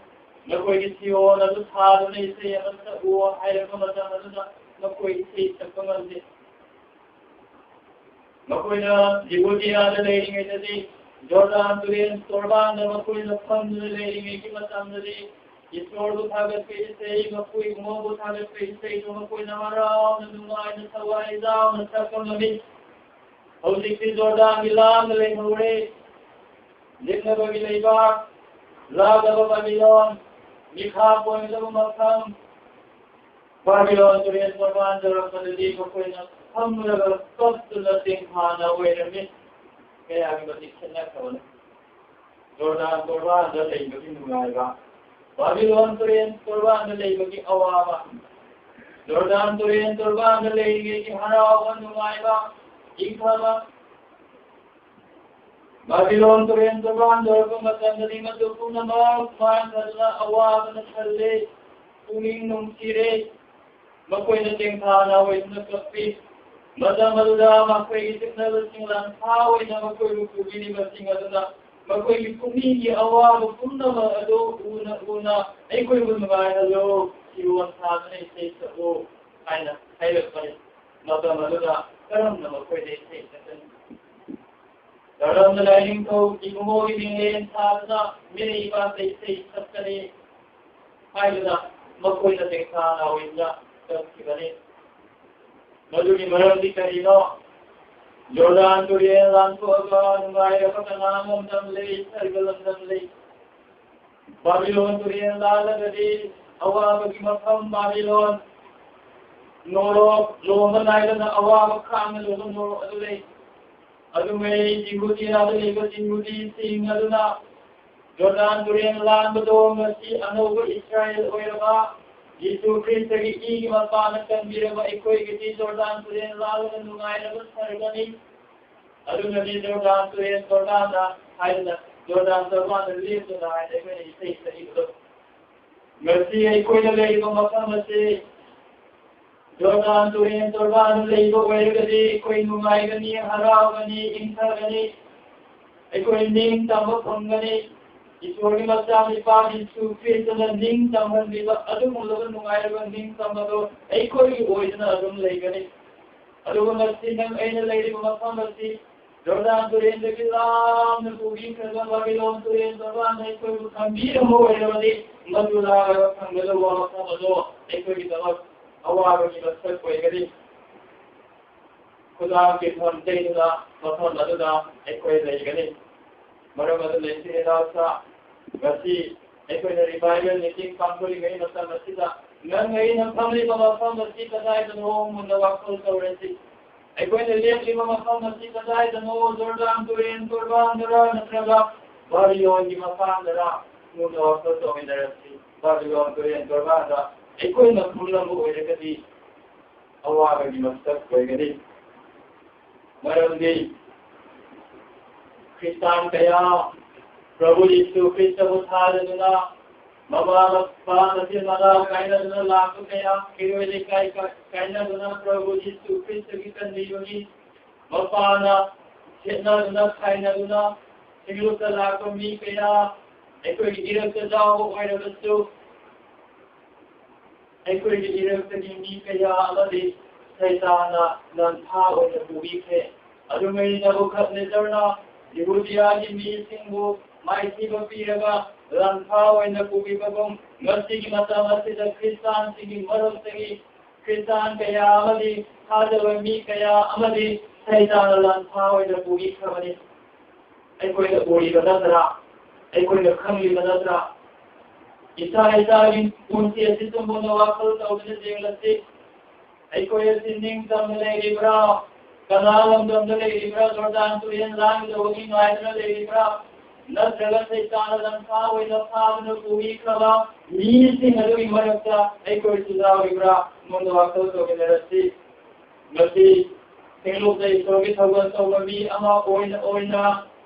ꯅꯈꯣꯏꯒꯤ ꯁꯤꯑꯣꯟ ꯑꯗꯨ ꯊꯥꯗꯨꯅ ꯏꯁꯩ ꯑꯃ ꯁꯛꯎ" ꯍꯥꯏꯔꯛꯄ ꯃꯇꯝ ꯑꯗꯨꯗ ꯃꯈꯣꯏ ꯏꯁꯩ ꯁꯛꯄ ꯉꯝꯗꯦ꯫ ꯃꯈꯣꯏꯅ ꯖꯤꯍꯨꯗꯤꯌꯥꯗ ꯂꯩꯔꯤꯉꯩꯗꯗꯤ, ꯖꯣꯔꯗꯥꯟ ꯇꯨꯔꯦꯜ ꯇꯣꯔꯕꯥꯟꯗ ꯃꯈꯣꯏꯅ ꯐꯝꯗꯨꯅ ꯂꯩꯔꯤꯉꯩꯒꯤ ꯃꯇꯝꯗꯗꯤ, ꯏꯁꯣꯔꯕꯨ ꯊꯥꯒꯠꯄ ꯏꯁꯩ, ꯃꯈꯣꯏ ꯃꯣꯏꯕꯨ ꯊꯥꯒꯠꯄ ꯏꯁꯩꯗꯨ ꯃꯈꯣꯏꯅ ꯍꯔꯥꯎꯅ, ꯅꯨꯡꯉꯥꯏꯅ, ꯊꯋꯥꯏ ꯌꯥꯎꯅ ꯁꯛꯄ ꯉꯝꯃꯤ꯫ ꯍꯧꯖꯤꯛꯇꯤ ꯖꯣꯔꯗꯥꯟꯒꯤ ꯂꯥꯞꯅ ꯂꯩꯍꯧꯔꯦ꯫ ꯂꯤꯛꯅꯕꯒꯤ ꯂꯩꯕꯥꯛ, ꯂꯥꯛꯂꯕ ꯕꯥꯕꯤꯂꯣꯟ, ꯃꯤꯈꯥ ꯄꯣꯟꯒꯗꯕ ꯃꯐꯝ, ꯕꯥꯕꯤꯂꯣꯟ ꯇꯨꯔꯦꯜ ꯇꯣꯔꯕꯥꯟ ꯌꯧꯔꯛꯄꯗꯗꯤ ꯃꯈꯣꯏꯅ ꯐꯝꯂꯒ ꯀꯞꯇꯨꯅ ꯇꯦꯡꯐꯥꯅ ꯑꯣꯏꯔꯝꯃꯤ꯫ ꯀꯌꯥꯒꯤ ꯃꯇꯤꯛ ꯈꯦꯠꯅꯈ꯭ꯔꯕꯅꯣ! ꯖꯣꯔꯗꯥꯟ ꯇꯣꯔꯕꯥꯟꯗ ꯂꯩꯕꯒꯤ ꯅꯨꯡꯉꯥꯏꯕ, ꯕꯥꯕꯤꯂꯣꯟ ꯇꯨꯔꯦꯜ ꯇꯣꯔꯕꯥꯟꯗ ꯂꯩꯕꯒꯤ ꯑꯋꯥꯕ, ꯖꯣꯔꯗꯥꯟ ꯇꯨꯔꯦꯜ ꯇꯣꯔꯕꯥꯟꯗ ꯂꯩꯔꯤꯉꯩꯒꯤ ꯍꯔꯥꯎꯕ, ꯅꯨꯡꯉꯥꯏꯕ, ꯏꯪꯊꯕ, ꯕꯥꯕꯤꯂꯣꯟ ꯇꯨꯔꯦꯜ ꯇꯣꯔꯕꯥꯟ ꯌꯧꯔꯛꯄ ꯃꯇꯝꯗꯗꯤ ꯃꯗꯨ ꯄꯨꯝꯅꯃꯛ ꯃꯥꯡꯈ꯭ꯔꯗꯨꯅ ꯑꯋꯥꯕꯅ ꯊꯜꯂꯦ, ꯄꯨꯛꯅꯤꯡ ꯅꯨꯡꯁꯤꯔꯦ꯫ ꯃꯈꯣꯏꯅ ꯇꯦꯡꯊꯥ ꯅꯥꯑꯣꯏꯗꯨꯅ ꯀꯞꯄꯤ꯫ ꯃꯇꯝ ꯑꯗꯨꯗ ꯃꯈꯣꯏꯒꯤ ꯆꯤꯛꯅꯕꯁꯤꯡ ꯂꯥꯟꯐꯥ ꯑꯣꯏꯅ ꯃꯈꯣꯏꯕꯨ ꯄꯨꯕꯤꯔꯤꯕꯁꯤꯡ ꯑꯗꯨꯅ ꯃꯈꯣꯏꯒꯤ ꯄꯨꯛꯅꯤꯡꯒꯤ ꯑꯋꯥꯕ ꯄꯨꯝꯅꯃꯛ ꯑꯗꯨ ꯎꯅ ꯎꯅ, "ꯑꯩꯈꯣꯏꯕꯨ ꯅꯨꯡꯉꯥꯏꯍꯜꯂꯨ, ꯐꯤꯔꯣꯜ ꯁꯥꯗꯨꯅ ꯏꯁꯩ ꯁꯛꯎ" ꯍꯥꯏꯅ ꯍꯥꯏꯔꯛꯄꯅꯤ꯫ ꯃꯇꯝ ꯑꯗꯨꯗ ꯀꯔꯝꯅ ꯃꯈꯣꯏꯗ ꯏꯁꯩ ꯁꯛꯀꯅꯤ? ꯀꯔꯝꯅ ꯂꯥꯏꯅꯤꯡꯊꯧ ꯏꯕꯨꯡꯉꯣꯒꯤ ꯃꯤꯡꯂꯦꯟ ꯊꯥꯗꯨꯅ ꯃꯤꯔꯩꯕꯥꯛꯇ ꯏꯁꯩ ꯁꯛꯀꯅꯤ ꯍꯥꯏꯗꯨꯅ ꯃꯈꯣꯏꯅ ꯇꯦꯡꯊꯥ ꯅꯥꯑꯣꯏꯗꯨꯅ ꯆꯠꯈꯤꯕꯅꯤ꯫ ꯃꯗꯨꯒꯤ ꯃꯔꯝꯗꯤ ꯀꯔꯤꯅꯣ? ꯖꯣꯔꯗꯥꯟ ꯇꯨꯔꯦꯜ ꯂꯥꯟꯊꯣꯛꯑꯒ ꯅꯨꯡꯉꯥꯏꯔꯕ ꯀꯅꯥꯟ ꯂꯝꯗꯝ ꯂꯩ, ꯁꯔꯒ ꯂꯝꯗꯝ ꯂꯩ꯫ ꯕꯥꯕꯤꯂꯣꯟ ꯇꯨꯔꯦꯜ ꯂꯥꯜꯂꯒꯗꯤ ꯑꯋꯥꯕꯒꯤ ꯃꯐꯝ ꯕꯥꯕꯤꯂꯣꯟ, ꯅꯣꯔꯣꯛ, ꯂꯨꯍꯣꯡꯕ ꯅꯥꯏꯗꯅ ꯑꯋꯥꯕ ꯈꯥꯡꯅ ꯂꯨꯍꯣꯡꯕ ꯅꯣꯔꯣꯛ ꯑꯗꯨ ꯂꯩ꯫ ꯑꯗꯨꯉꯩ ꯖꯤꯍꯨꯗꯤꯌꯥꯗ ꯂꯩꯕ ꯖꯤꯍꯨꯗꯤꯁꯤꯡ ꯑꯗꯨꯅ ꯖꯣꯔꯗꯥꯟ ꯇꯨꯔꯦꯜ ꯂꯥꯟꯕꯗꯣ ꯉꯁꯤ ꯑꯅꯧꯕ ꯏꯁꯔꯥꯌꯦꯜ ꯑꯣꯏꯔꯕ ꯌꯤꯁꯨ ꯈ꯭ꯔꯤꯁꯇꯒꯤ ꯏꯒꯤ ꯃꯄꯥꯟꯅ ꯀꯟꯕꯤꯔꯕ ꯑꯩꯈꯣꯏꯒꯤꯗꯤ ꯖꯣꯔꯗꯥꯟ ꯇꯨꯔꯦꯜ ꯂꯥꯜꯂꯒ ꯅꯨꯡꯉꯥꯏꯔꯕ ꯁꯔꯒꯅꯤ꯫ ꯑꯗꯨꯅꯅꯤ ꯖꯣꯔꯗꯥꯟ ꯇꯨꯔꯦꯜ ꯖꯣꯔꯗꯥꯟꯗ ꯍꯥꯏꯗꯅ ꯖꯣꯔꯗꯥꯟ ꯖꯣꯔꯗꯥꯟꯗ ꯂꯦꯞꯇꯅ ꯍꯥꯏꯅ ꯑꯩꯈꯣꯏꯅ ꯏꯁꯩ ꯁꯛꯏꯕꯗꯣ꯫ ꯉꯁꯤ ꯑꯩꯈꯣꯏꯅ ꯂꯩꯔꯤꯕ ꯃꯐꯝ ꯑꯁꯤ ꯖꯣꯔꯗꯥꯟ ꯇꯨꯔꯦꯜ ꯖꯣꯔꯗꯥꯟꯗ ꯂꯩꯕ ꯑꯣꯏꯔꯒꯗꯤ ꯑꯩꯈꯣꯏ ꯅꯨꯡꯉꯥꯏꯒꯅꯤ, ꯍꯔꯥꯎꯒꯅꯤ, ꯏꯪꯊꯒꯅꯤ, ꯑꯩꯈꯣꯏ ꯅꯤꯡ ꯇꯝꯕ ꯐꯪꯒꯅꯤ꯫ ꯏꯁꯣꯔꯒꯤ ꯃꯆꯥ ꯅꯤꯄꯥ ꯖꯤꯁꯨ ꯈ꯭ꯔꯤꯁꯇꯅ ꯅꯤꯡ ꯇꯝꯍꯟꯕꯤꯕ ꯑꯗꯨꯒꯨꯝꯂꯕ ꯅꯨꯡꯉꯥꯏꯔꯕ ꯅꯤꯡ ꯇꯝꯕꯗꯣ ꯑꯩꯈꯣꯏꯒꯤ ꯑꯣꯏꯗꯨꯅ ꯑꯗꯨꯝ ꯂꯩꯒꯅꯤ꯫ ꯑꯗꯨꯒ ꯉꯁꯤ ꯅꯪ ꯑꯩꯅ ꯂꯩꯔꯤꯕ ꯃꯐꯝ ꯑꯁꯤ ꯖꯣꯔꯗꯥꯟ ꯇꯨꯔꯦꯜꯗꯒꯤ ꯂꯥꯞꯅ ꯄꯨꯕꯤꯈ꯭ꯔꯕ ꯕꯥꯕꯤꯂꯣꯟ ꯇꯨꯔꯦꯜ ꯖꯣꯔꯗꯥꯟꯅ ꯑꯩꯈꯣꯏꯕꯨ ꯊꯝꯕꯤꯔꯝꯕ ꯑꯣꯏꯔꯕꯗꯤ ꯃꯗꯨ ꯂꯥꯛꯂꯒ ꯐꯪꯒꯗꯧꯕ ꯃꯐꯝ ꯑꯗꯣ ꯑꯩꯈꯣꯏꯒꯤꯗꯃꯛ ꯑꯋꯥꯕꯒꯤ ꯃꯁꯛ ꯑꯣꯏꯒꯅꯤ꯫ ꯈꯨꯗꯥꯡ ꯀꯤꯟꯊꯝ ꯇꯩꯗꯨꯅ ꯃꯐꯝ ꯑꯗꯨꯗ ꯑꯩꯈꯣꯏ ꯂꯩꯒꯅꯤ꯫ ꯃꯔꯝ ꯑꯗꯨꯅ ꯏꯆꯤꯟ ꯏꯅꯥꯎꯁꯥ, ꯉꯁꯤ ꯑꯩꯈꯣꯏꯅ ꯔꯤꯚꯥꯏꯕꯦꯜ ꯃꯤꯇꯤꯡ ꯄꯥꯡꯊꯣꯛꯂꯤꯉꯩ ꯃꯇꯝ ꯑꯁꯤꯗ ꯅꯪ ꯑꯩꯅ ꯐꯝꯂꯤꯕ ꯃꯐꯝ ꯑꯁꯤ ꯀꯗꯥꯏꯗꯅꯣ ꯃꯨꯟꯅ ꯋꯥꯈꯜ ꯇꯧꯔꯁꯤ꯫ ꯑꯩꯈꯣꯏꯅ ꯂꯦꯞꯂꯤꯕ ꯃꯐꯝ ꯑꯁꯤ ꯀꯗꯥꯏꯗꯅꯣ, ꯖꯣꯔꯗꯥꯟ ꯇꯨꯔꯦꯜ ꯇꯣꯔꯕꯥꯟꯗꯔ ꯅꯠꯇ꯭ꯔꯒ ꯕꯥꯕꯤꯂꯣꯟꯒꯤ ꯃꯄꯥꯟꯗꯔ? ꯃꯨꯟꯅ ꯋꯥꯈꯜ ꯇꯧꯃꯤꯟꯅꯔꯁꯤ꯫ ꯕꯥꯕꯤꯂꯣꯟ ꯇꯨꯔꯦꯜ ꯇꯣꯔꯕꯥꯟꯗ ꯑꯩꯈꯣꯏꯅ ꯐꯝꯂꯝꯕ ꯑꯣꯏꯔꯒꯗꯤ ꯑꯋꯥꯕꯒꯤ ꯃꯁꯛ ꯑꯣꯏꯒꯅꯤ꯫ ꯃꯔꯝꯗꯤ ꯈ꯭ꯔꯤꯁꯇꯥꯟ ꯀꯌꯥ ꯄ꯭ꯔꯚꯨ ꯌꯤꯁꯨ ꯈ꯭ꯔꯤꯁꯇꯕꯨ ꯊꯥꯖꯗꯨꯅ ꯃꯃꯥ ꯃꯄꯥ ꯃꯆꯤꯟ ꯃꯅꯥꯎ ꯀꯥꯏꯅꯗꯨꯅ ꯂꯥꯛꯄ ꯀꯌꯥ, ꯐꯤꯔꯣꯏ ꯂꯩꯀꯥꯏ ꯀꯥꯏꯅꯗꯨꯅ ꯄ꯭ꯔꯚꯨ ꯌꯤꯁꯨ ꯈ꯭ꯔꯤꯁꯇꯒꯤ ꯀꯟꯕꯤꯕꯒꯤ ꯃꯄꯥꯅ ꯁꯦꯠꯅꯗꯨꯅ ꯈꯥꯏꯅꯗꯨꯅ ꯁꯤꯡꯂꯨꯞꯇ ꯂꯥꯛꯄ ꯃꯤ ꯀꯌꯥ ꯑꯩꯈꯣꯏꯒꯤ ꯏꯔꯛꯇ ꯌꯥꯎꯕ ꯑꯣꯏꯔꯕꯁꯨ, ꯑꯩꯈꯣꯏꯒꯤ ꯏꯔꯛꯇꯒꯤ ꯃꯤ ꯀꯌꯥ ꯑꯃꯗꯤ ꯁꯩꯇꯥꯟꯅ ꯂꯥꯟꯐꯥ ꯑꯣꯏꯅ ꯄꯨꯕꯤꯈ꯭ꯔꯦ꯫ ꯑꯗꯨꯉꯩ ꯅꯕꯨꯈꯗꯅꯦꯖꯔꯅ ꯌꯤꯍꯨꯗꯤꯌꯥꯒꯤ ꯃꯤꯁꯤꯡꯕꯨ ꯃꯥꯏꯊꯤꯕ ꯄꯤꯔꯒ ꯂꯥꯟꯐꯥ ꯑꯣꯏꯅ ꯄꯨꯕꯤꯕꯒꯨꯝ, ꯉꯁꯤꯒꯤ ꯃꯇꯝ ꯑꯁꯤꯗ ꯈ꯭ꯔꯤꯁꯇꯥꯟꯁꯤꯡꯒꯤ ꯃꯔꯛꯇꯒꯤ ꯈ꯭ꯔꯤꯁꯇꯥꯟ ꯀꯌꯥ ꯑꯃꯗꯤ ꯊꯥꯖꯕ ꯃꯤ ꯀꯌꯥ ꯑꯃꯗꯤ ꯁꯩꯇꯥꯟꯅ ꯂꯥꯟꯐꯥ ꯑꯣꯏꯅ ꯄꯨꯕꯤꯈ꯭ꯔꯕꯅꯤ꯫ ꯑꯩꯈꯣꯏꯅ ꯎꯔꯤꯕ ꯅꯠꯇ꯭ꯔꯥ? ꯑꯩꯈꯣꯏꯅ ꯈꯪꯂꯤꯕ ꯅꯠꯇ꯭ꯔꯥ? ꯏꯁꯥ ꯏꯁꯥꯒꯤ ꯄꯨꯟꯁꯤ ꯑꯁꯤ ꯆꯨꯝꯕꯅ ꯋꯥꯈꯜ ꯇꯧꯗꯨꯅ ꯌꯦꯡꯂꯁꯤ꯫ ꯑꯩꯈꯣꯏ ꯑꯁꯤ ꯅꯤꯡꯇꯝꯅ ꯂꯩꯔꯤꯕ꯭ꯔꯥ? ꯀꯅꯥ ꯂꯝꯗꯝꯗ ꯂꯩꯔꯤꯕ꯭ꯔꯥ? ꯖꯣꯔꯗꯥꯟ ꯇꯨꯔꯦꯜ ꯂꯥꯟꯒꯗꯧꯕꯒꯤ ꯉꯥꯏꯗꯨꯅ ꯂꯩꯔꯤꯕ꯭ꯔꯥ? ꯅꯠꯇ꯭ꯔꯒ ꯁꯩꯇꯥꯟꯅ ꯂꯪꯐꯥ ꯑꯣꯏꯅ ꯐꯥꯗꯨꯅ ꯄꯨꯕꯤꯈ꯭ꯔꯕ ꯃꯤꯁꯤꯡ ꯑꯗꯨꯒꯤ ꯃꯔꯛꯇ ꯑꯩꯈꯣꯏꯁꯨ ꯌꯥꯎꯔꯤꯕ꯭ꯔꯥ? ꯃꯨꯟꯅ ꯋꯥꯈꯜ ꯇꯧꯃꯤꯟꯅꯔꯁꯤ꯫ ꯃꯁꯤ ꯁꯤꯡꯂꯨꯞꯇ ꯏꯁꯣꯔꯒꯤ ꯊꯧꯒꯜ ꯇꯧꯕ ꯃꯤ ꯑꯃ ꯑꯣꯏꯅ ꯑꯣꯏꯅ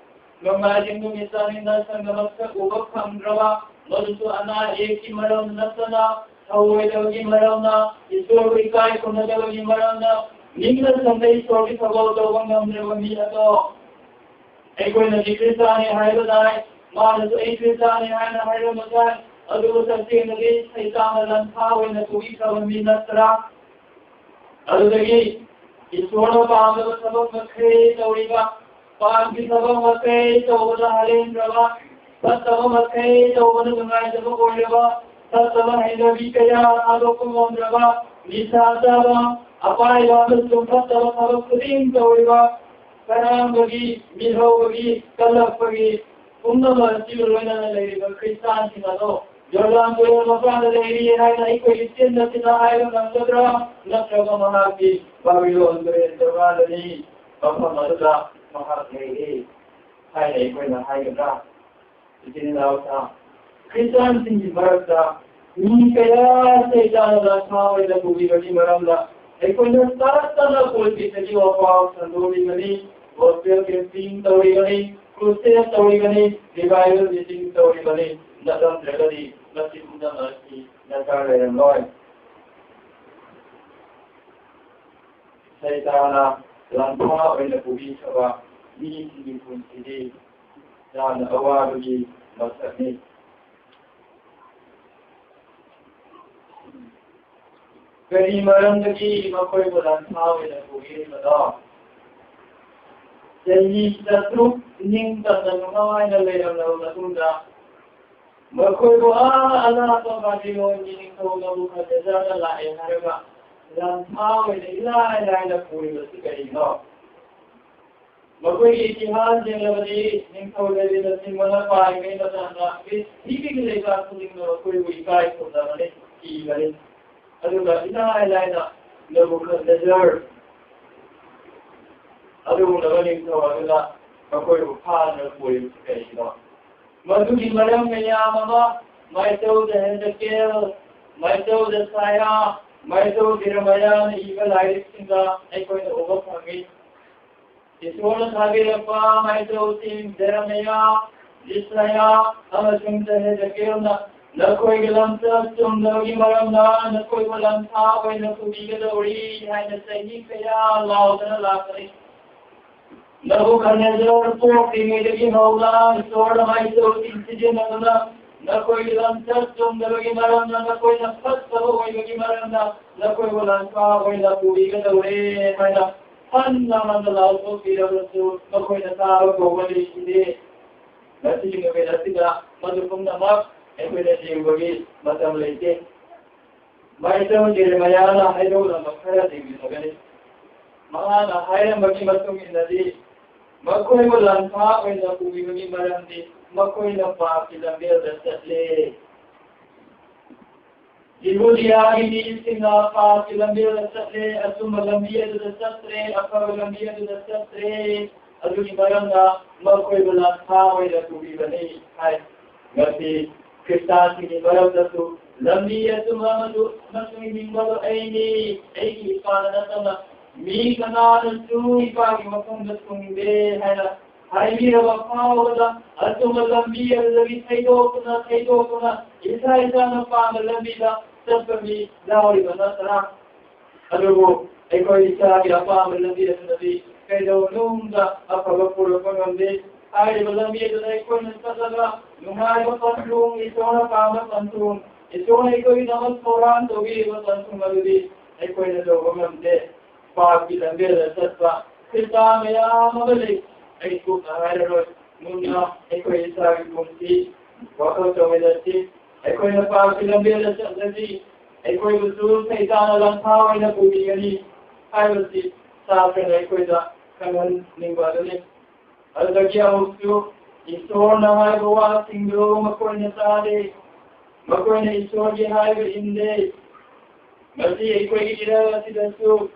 ꯅꯣꯡꯃꯥꯏꯖꯤꯡ ꯅꯨꯃꯤꯠ ꯆꯥꯅꯤꯡꯅ ꯁꯪꯒ ꯃꯁꯛ ꯎꯕ ꯐꯪꯗ꯭ꯔꯕ, ꯃꯗꯨꯁꯨ ꯑꯅꯥ ꯑꯌꯦꯛꯀꯤ ꯃꯔꯝ ꯅꯠꯇꯅ, ꯊꯧꯑꯣꯏꯗꯕꯒꯤ ꯃꯔꯝꯅ, ꯏꯁꯣꯔꯕꯨ ꯏꯀꯥꯏ ꯈꯨꯝꯅꯗꯕꯒꯤ ꯃꯔꯝꯅ, ꯅꯤꯡꯅ ꯁꯪꯅ ꯏꯁꯣꯔꯒꯤ ꯊꯧꯒꯜ ꯇꯧꯕ ꯉꯝꯗ꯭ꯔꯕ ꯃꯤ ꯑꯗꯣ, ꯑꯩꯈꯣꯏꯅꯗꯤ ꯈ꯭ꯔꯤꯁꯇꯥꯅꯤ ꯍꯥꯏꯕ ꯇꯥꯏ, ꯃꯥꯅꯁꯨ ꯑꯩ ꯈ꯭ꯔꯤꯁꯇꯥꯅꯤ ꯍꯥꯏꯅ ꯍꯥꯏꯔꯝꯕ ꯇꯥꯏ, ꯑꯗꯨꯕꯨ ꯇꯁꯦꯡꯅꯗꯤ ꯁꯩꯇꯥꯟꯅ ꯂꯟꯊꯥ ꯑꯣꯏꯅ ꯄꯨꯕꯤꯈ꯭ꯔꯕ ꯃꯤ ꯅꯠꯇ꯭ꯔꯥ? ꯑꯗꯨꯗꯒꯤ ꯏꯁꯣꯔꯅ ꯄꯥꯝꯗꯕ ꯊꯕꯛ ꯃꯈꯩ ꯇꯧꯔꯤꯕ, ꯄꯥꯞꯀꯤ ꯊꯕꯛ ꯃꯈꯩ ꯇꯧꯕꯗ ꯍꯔꯦꯟꯗ꯭ꯔꯕ, ꯐꯠꯇꯕ ꯃꯈꯩ ꯇꯧꯕꯗ ꯅꯨꯡꯉꯥꯏꯇꯕ ꯑꯣꯏꯔꯕ, ꯐꯠꯇꯕ ꯍꯩꯅꯕꯤ ꯀꯌꯥ ꯊꯥꯗꯣꯛꯄ ꯉꯝꯗ꯭ꯔꯕ, ꯅꯤꯁꯥ ꯆꯥꯕ, ꯑꯄꯥꯏꯕ ꯑꯃꯁꯨꯡ ꯐꯠꯇꯕ ꯊꯕꯛ ꯈꯨꯗꯤꯡ ꯇꯧꯔꯤꯕ, ꯀꯔꯥꯡꯕꯒꯤ, ꯃꯤꯠꯍꯧꯕꯒꯤ, ꯀꯜꯂꯛꯄꯒꯤ ꯄꯨꯝꯅꯃꯛ ꯑꯁꯤꯒ ꯂꯣꯏꯅꯅ ꯂꯩꯔꯤꯕ ꯈ꯭ꯔꯤꯁꯇꯥꯟꯁꯤꯡ ꯑꯗꯣ ꯖꯣꯔꯗꯥꯟ ꯇꯨꯔꯦꯜ ꯃꯄꯥꯟꯗ ꯂꯩꯔꯤ ꯍꯥꯏꯅ ꯑꯩꯈꯣꯏꯒꯤ ꯆꯤꯟꯅ ꯆꯤꯟꯅ ꯍꯥꯏꯕ ꯉꯝꯒꯗ꯭ꯔꯥ? ꯅꯠꯇ꯭ꯔꯒ ꯃꯍꯥꯛꯀꯤ ꯕꯥꯕꯤꯂꯣꯟ ꯇꯨꯔꯦꯜ ꯇꯣꯔꯕꯥꯟꯗꯅꯤ, ꯃꯐꯝ ꯑꯗꯨꯗ ꯃꯍꯥꯛ ꯂꯩꯔꯤ ꯍꯥꯏꯅ ꯑꯩꯈꯣꯏꯅ ꯍꯥꯏꯒꯗ꯭ꯔꯥ? ꯏꯆꯤꯟ ꯏꯅꯥꯎꯁꯥ, ꯈ꯭ꯔꯤꯁꯇꯥꯟꯁꯤꯡꯒꯤ ꯃꯔꯛꯇ ꯃꯤ ꯀꯌꯥ ꯁꯩꯇꯥꯟꯅ ꯂꯥꯟꯐꯥ ꯑꯣꯏꯅ ꯄꯨꯕꯤꯕꯒꯤ ꯃꯔꯝꯗ ꯑꯩꯈꯣꯏꯅ ꯇꯠꯇꯅ ꯄꯨꯜꯄꯤꯠꯇꯒꯤ ꯋꯥꯄꯥꯎ ꯁꯟꯗꯣꯛꯂꯤꯕꯅꯤ, ꯒꯣꯁꯄꯦꯜ ꯄ꯭ꯔꯤꯆꯤꯡ ꯇꯧꯔꯤꯕꯅꯤ, ꯀ꯭ꯔꯨꯁꯦꯠ ꯇꯧꯔꯤꯕꯅꯤ, ꯔꯤꯚꯥꯏꯚꯦꯜ ꯃꯤꯇꯤꯡ ꯇꯧꯔꯤꯕꯅꯤ꯫ ꯅꯠꯂꯝꯗ꯭ꯔꯒꯗꯤ ꯃꯁꯤ ꯄꯨꯝꯅꯃꯛ ꯑꯁꯤ ꯗꯔꯀꯥꯔ ꯂꯩꯔꯝꯂꯣꯏ꯫ ꯁꯩꯇꯥꯟꯅ ꯂꯥꯟꯐꯥ ꯑꯣꯏꯅ ꯄꯨꯕꯤꯈ꯭ꯔꯕ ꯃꯤꯁꯤꯡꯒꯤ ꯄꯨꯟꯁꯤꯗꯤ ꯌꯥꯝꯅ ꯑꯋꯥꯕꯒꯤ ꯃꯁꯛꯅꯤ꯫ ꯀꯔꯤ ꯃꯔꯝꯗꯒꯤ ꯃꯈꯣꯏꯕꯨ ꯂꯥꯟꯐꯥ ꯑꯣꯏꯅ ꯄꯨꯕꯤꯔꯤꯕꯅꯣ? ꯆꯍꯤ ꯆꯥꯇ꯭ꯔꯨꯛ ꯅꯤꯡꯇꯝꯅ ꯅꯨꯡꯉꯥꯏꯅ ꯂꯩꯔꯝꯂꯕ ꯃꯇꯨꯡꯗ, ꯃꯈꯣꯏꯕꯨ ꯑꯥ ꯑꯅꯥꯛꯄ ꯕꯥꯕꯤꯂꯣꯟꯒꯤ ꯅꯤꯡꯊꯧ ꯅꯕꯨꯈꯗꯅꯦꯖꯔꯅ ꯂꯥꯛꯑꯦ ꯍꯥꯏꯔꯒ ꯂꯥꯟꯐꯥ ꯑꯣꯏꯅ ꯏꯂꯥꯏ ꯂꯥꯏꯅ ꯄꯨꯔꯤꯕꯁꯤ ꯀꯔꯤꯅꯣ? ꯃꯈꯣꯏꯒꯤ ꯏꯇꯤꯍꯥꯁ ꯌꯦꯡꯂꯕꯗꯤ, ꯅꯤꯡꯊꯧ ꯗꯦꯕꯤꯗ ꯁꯤꯡꯕꯅ ꯄꯥꯏꯔꯤꯉꯩ ꯃꯇꯝꯗ ꯄ꯭ꯔꯤꯊꯤꯕꯤꯒꯤ ꯂꯩꯕꯥꯛ ꯈꯨꯗꯤꯡꯅ ꯃꯈꯣꯏꯕꯨ ꯏꯀꯥꯏ ꯈꯨꯝꯅꯕꯅꯤ, ꯀꯤꯕꯅꯤ꯫ ꯑꯗꯨꯒ ꯏꯂꯥꯏ ꯂꯥꯏꯅ ꯅꯕꯨꯈꯗꯅꯦꯖꯔ ꯑꯗꯨꯒꯨꯝꯂꯕ ꯅꯤꯡꯊꯧ ꯑꯗꯨꯅ ꯃꯈꯣꯏꯕꯨ ꯐꯥꯗꯅ ꯄꯨꯔꯤꯕꯁꯤ ꯀꯔꯤꯒꯤꯅꯣ? ꯃꯗꯨꯒꯤ ꯃꯔꯝ ꯃꯌꯥꯝ ꯑꯃ ꯃꯥꯏꯆꯧꯗ ꯍꯦꯖꯦꯀꯦꯜ, ꯃꯥꯏꯆꯧꯗ ꯁꯥꯌꯥ, ꯃꯥꯏꯆꯧ ꯖꯦꯔꯦꯃꯥꯌꯥꯅ ꯏꯕ ꯂꯥꯏꯔꯤꯛꯁꯤꯡꯗ ꯑꯩꯈꯣꯏꯅ ꯎꯕ ꯐꯪꯏ꯫ ꯏꯁꯣꯔꯅ ꯊꯥꯕꯤꯔꯛꯄ ꯃꯥꯏꯆꯧꯁꯤꯡ ꯖꯦꯔꯦꯃꯥꯌꯥ, ꯏꯁꯥꯌꯥ ꯑꯃꯁꯨꯡ ꯍꯦꯖꯦꯀꯦꯜꯅ ꯅꯈꯣꯏꯒꯤ ꯂꯝꯆꯠ ꯆꯨꯝꯗꯕꯒꯤ ꯃꯔꯝꯅ ꯅꯈꯣꯏꯕꯨ ꯂꯝꯊꯥ ꯑꯣꯏꯅ ꯄꯨꯕꯤꯒꯗꯧꯔꯤ ꯍꯥꯏꯅ ꯆꯍꯤ ꯀꯌꯥ ꯂꯥꯎꯗꯅ ꯂꯥꯛꯄꯅꯤ꯫ ꯅꯕꯨꯈꯗꯅꯦꯖꯔ ꯄꯣꯛꯂꯤꯉꯩꯗꯒꯤ ꯍꯧꯅ ꯏꯁꯣꯔꯅ ꯃꯥꯏꯆꯧꯁꯤꯡ ꯁꯤꯖꯤꯟꯅꯗꯨꯅ ꯅꯈꯣꯏꯒꯤ ꯂꯝꯆꯠ ꯆꯨꯝꯗꯕꯒꯤ ꯃꯔꯝꯅ, ꯅꯈꯣꯏꯅ ꯐꯠꯇꯕ ꯑꯣꯏꯕꯒꯤ ꯃꯔꯝꯅ ꯅꯈꯣꯏꯕꯨ ꯂꯥꯟꯐꯥ ꯑꯣꯏꯅ ꯄꯨꯕꯤꯒꯗꯧꯔꯦ ꯍꯥꯏꯅ ꯍꯟꯅ ꯍꯟꯅ ꯂꯥꯎꯊꯣꯛꯄꯤꯔꯕꯁꯨ ꯃꯈꯣꯏꯅ ꯇꯥꯕ ꯀꯧꯕ ꯂꯩꯈꯤꯗꯦ꯫ ꯉꯁꯤꯒꯤ ꯅꯨꯃꯤꯠ ꯑꯁꯤꯗ ꯃꯗꯨ ꯄꯨꯝꯅꯃꯛ ꯑꯩꯈꯣꯏꯅ ꯌꯦꯡꯕꯒꯤ ꯃꯇꯝ ꯂꯩꯇꯦ꯫ ꯃꯥꯏꯆꯧ ꯖꯦꯔꯦꯃꯥꯌꯥꯅ ꯍꯥꯏꯗꯣꯛꯂꯝꯕ ꯈꯔ ꯌꯦꯡꯃꯤꯟꯅꯒꯅꯤ꯫ ꯃꯍꯥꯛꯅ ꯍꯥꯏꯔꯝꯕꯒꯤ ꯃꯇꯨꯡ ꯏꯟꯅꯗꯤ, ꯃꯈꯣꯏꯕꯨ ꯂꯥꯟꯐꯥ ꯑꯣꯏꯅ ꯄꯨꯕꯤꯕꯒꯤ ꯃꯔꯝꯗꯤ ꯃꯈꯣꯏꯅ ꯄꯥꯞꯀꯤ ꯂꯝꯕꯦꯜꯗ ꯆꯠꯂꯦ꯫ ꯌꯤꯍꯨꯗꯤꯌꯥꯒꯤ ꯃꯤꯁꯤꯡꯅ ꯄꯥꯞꯀꯤ ꯂꯝꯕꯦꯜꯗ ꯆꯠꯂꯦ, ꯑꯆꯨꯝꯕ ꯂꯝꯕꯤ ꯑꯗꯨꯗ ꯆꯠꯇ꯭ꯔꯦ, ꯑꯐꯕ ꯂꯝꯕꯤ ꯑꯗꯨꯗ ꯆꯠꯇ꯭ꯔꯦ꯫ ꯑꯗꯨꯒꯤ ꯃꯔꯝꯅ ꯃꯈꯣꯏꯕꯨ ꯂꯥꯟꯐꯥ ꯑꯣꯏꯅ ꯄꯨꯕꯤꯕꯅꯤ ꯍꯥꯏ꯫ ꯉꯁꯤ ꯈ꯭ꯔꯤꯁꯇꯥꯟꯁꯤꯡꯒꯤ ꯃꯔꯛꯇꯁꯨ ꯂꯝꯕꯤ ꯑꯆꯨꯝꯕ ꯑꯃꯁꯨ ꯑꯃꯁꯨꯡ ꯍꯤꯡꯕꯗꯨ ꯑꯩꯅꯤ, ꯑꯩꯒꯤ ꯏꯄꯥꯅ ꯅꯠꯇꯅ ꯃꯤ ꯀꯅꯥꯅꯁꯨ ꯏꯄꯥꯒꯤ ꯃꯐꯝꯗ ꯊꯨꯡꯗꯦ ꯍꯥꯏꯅ ꯍꯥꯏꯕꯤꯔꯕ ꯐꯥꯎꯕꯗ ꯑꯆꯨꯝꯕ ꯂꯝꯕꯤ ꯑꯗꯨꯗꯒꯤ ꯊꯩꯗꯣꯛꯇꯨꯅ ꯊꯩꯗꯣꯛꯇꯨꯅ ꯏꯁꯥ ꯏꯁꯥꯅ ꯄꯥꯝꯕ ꯂꯝꯕꯤꯗ ꯆꯠꯄ ꯃꯤ ꯌꯥꯎꯔꯤꯕ ꯅꯠꯇ꯭ꯔꯥ? ꯑꯗꯨꯕꯨ ꯑꯩꯈꯣꯏ ꯏꯁꯥꯒꯤ ꯑꯄꯥꯝꯕ ꯂꯝꯕꯤ ꯑꯗꯨꯗꯗꯤ ꯀꯩꯗꯧꯅꯨꯡꯗ ꯑꯐꯕ ꯄꯨꯔꯛꯄ ꯉꯝꯗꯦ꯫ ꯍꯥꯏꯔꯤꯕ ꯂꯝꯕꯤ ꯑꯗꯨꯗ ꯑꯩꯈꯣꯏꯅ ꯆꯠꯂꯒ ꯅꯨꯡꯉꯥꯏꯕ ꯄꯟꯊꯨꯡ, ꯏꯁꯣꯔꯅ ꯄꯥꯝꯕ ꯄꯟꯊꯨꯡ, ꯏꯁꯣꯔꯅ ꯑꯩꯈꯣꯏꯒꯤꯗꯃꯛ ꯊꯧꯔꯥꯡ ꯇꯧꯕꯤꯔꯤꯕ ꯄꯟꯊꯨꯡ ꯑꯗꯨꯗꯤ ꯑꯩꯈꯣꯏꯅ ꯇꯧꯕ ꯉꯝꯗꯦ꯫ ꯄꯥꯞꯀꯤ ꯂꯝꯕꯦꯜꯗ ꯆꯠꯄ ꯈ꯭ꯔꯤꯁꯇꯥꯟ ꯃꯌꯥꯝ ꯑꯃ ꯂꯩ꯫ ꯑꯩ ꯀꯨꯞꯅ ꯍꯥꯏꯔꯔꯣꯏ꯫ ꯃꯨꯟꯅ ꯑꯩꯈꯣꯏ ꯏꯁꯥꯒꯤ ꯄꯨꯟꯁꯤ ꯋꯥꯈꯜ ꯇꯧꯃꯤꯟꯅꯁꯤ꯫ ꯑꯩꯈꯣꯏꯅ ꯄꯥꯞꯀꯤ ꯂꯝꯕꯦꯜꯗ ꯆꯠꯂꯗꯤ ꯑꯩꯈꯣꯏꯕꯨꯁꯨ ꯁꯩꯇꯥꯟꯅ ꯂꯥꯟꯐꯥ ꯑꯣꯏꯅ ꯄꯨꯕꯤꯒꯅꯤ ꯍꯥꯏꯕꯁꯤ ꯁꯥꯇ꯭ꯔꯅ ꯑꯩꯈꯣꯏꯗ ꯈꯪꯍꯟꯅꯤꯡꯕ ꯑꯗꯨꯅꯤ꯫ ꯑꯗꯨꯗꯒꯤ ꯑꯃꯨꯛꯁꯨ ꯏꯁꯣꯔꯅ ꯍꯥꯏꯕ ꯋꯥꯁꯤꯡꯗꯨ ꯃꯈꯣꯏꯅ ꯇꯥꯗꯦ꯫ ꯃꯈꯣꯏꯅ ꯏꯁꯣꯔꯒꯤ ꯍꯥꯏꯕ ꯏꯟꯗꯦ꯫ ꯉꯁꯤ ꯑꯩꯈꯣꯏꯒꯤ ꯏꯔꯝ ꯑꯁꯤꯗꯁꯨ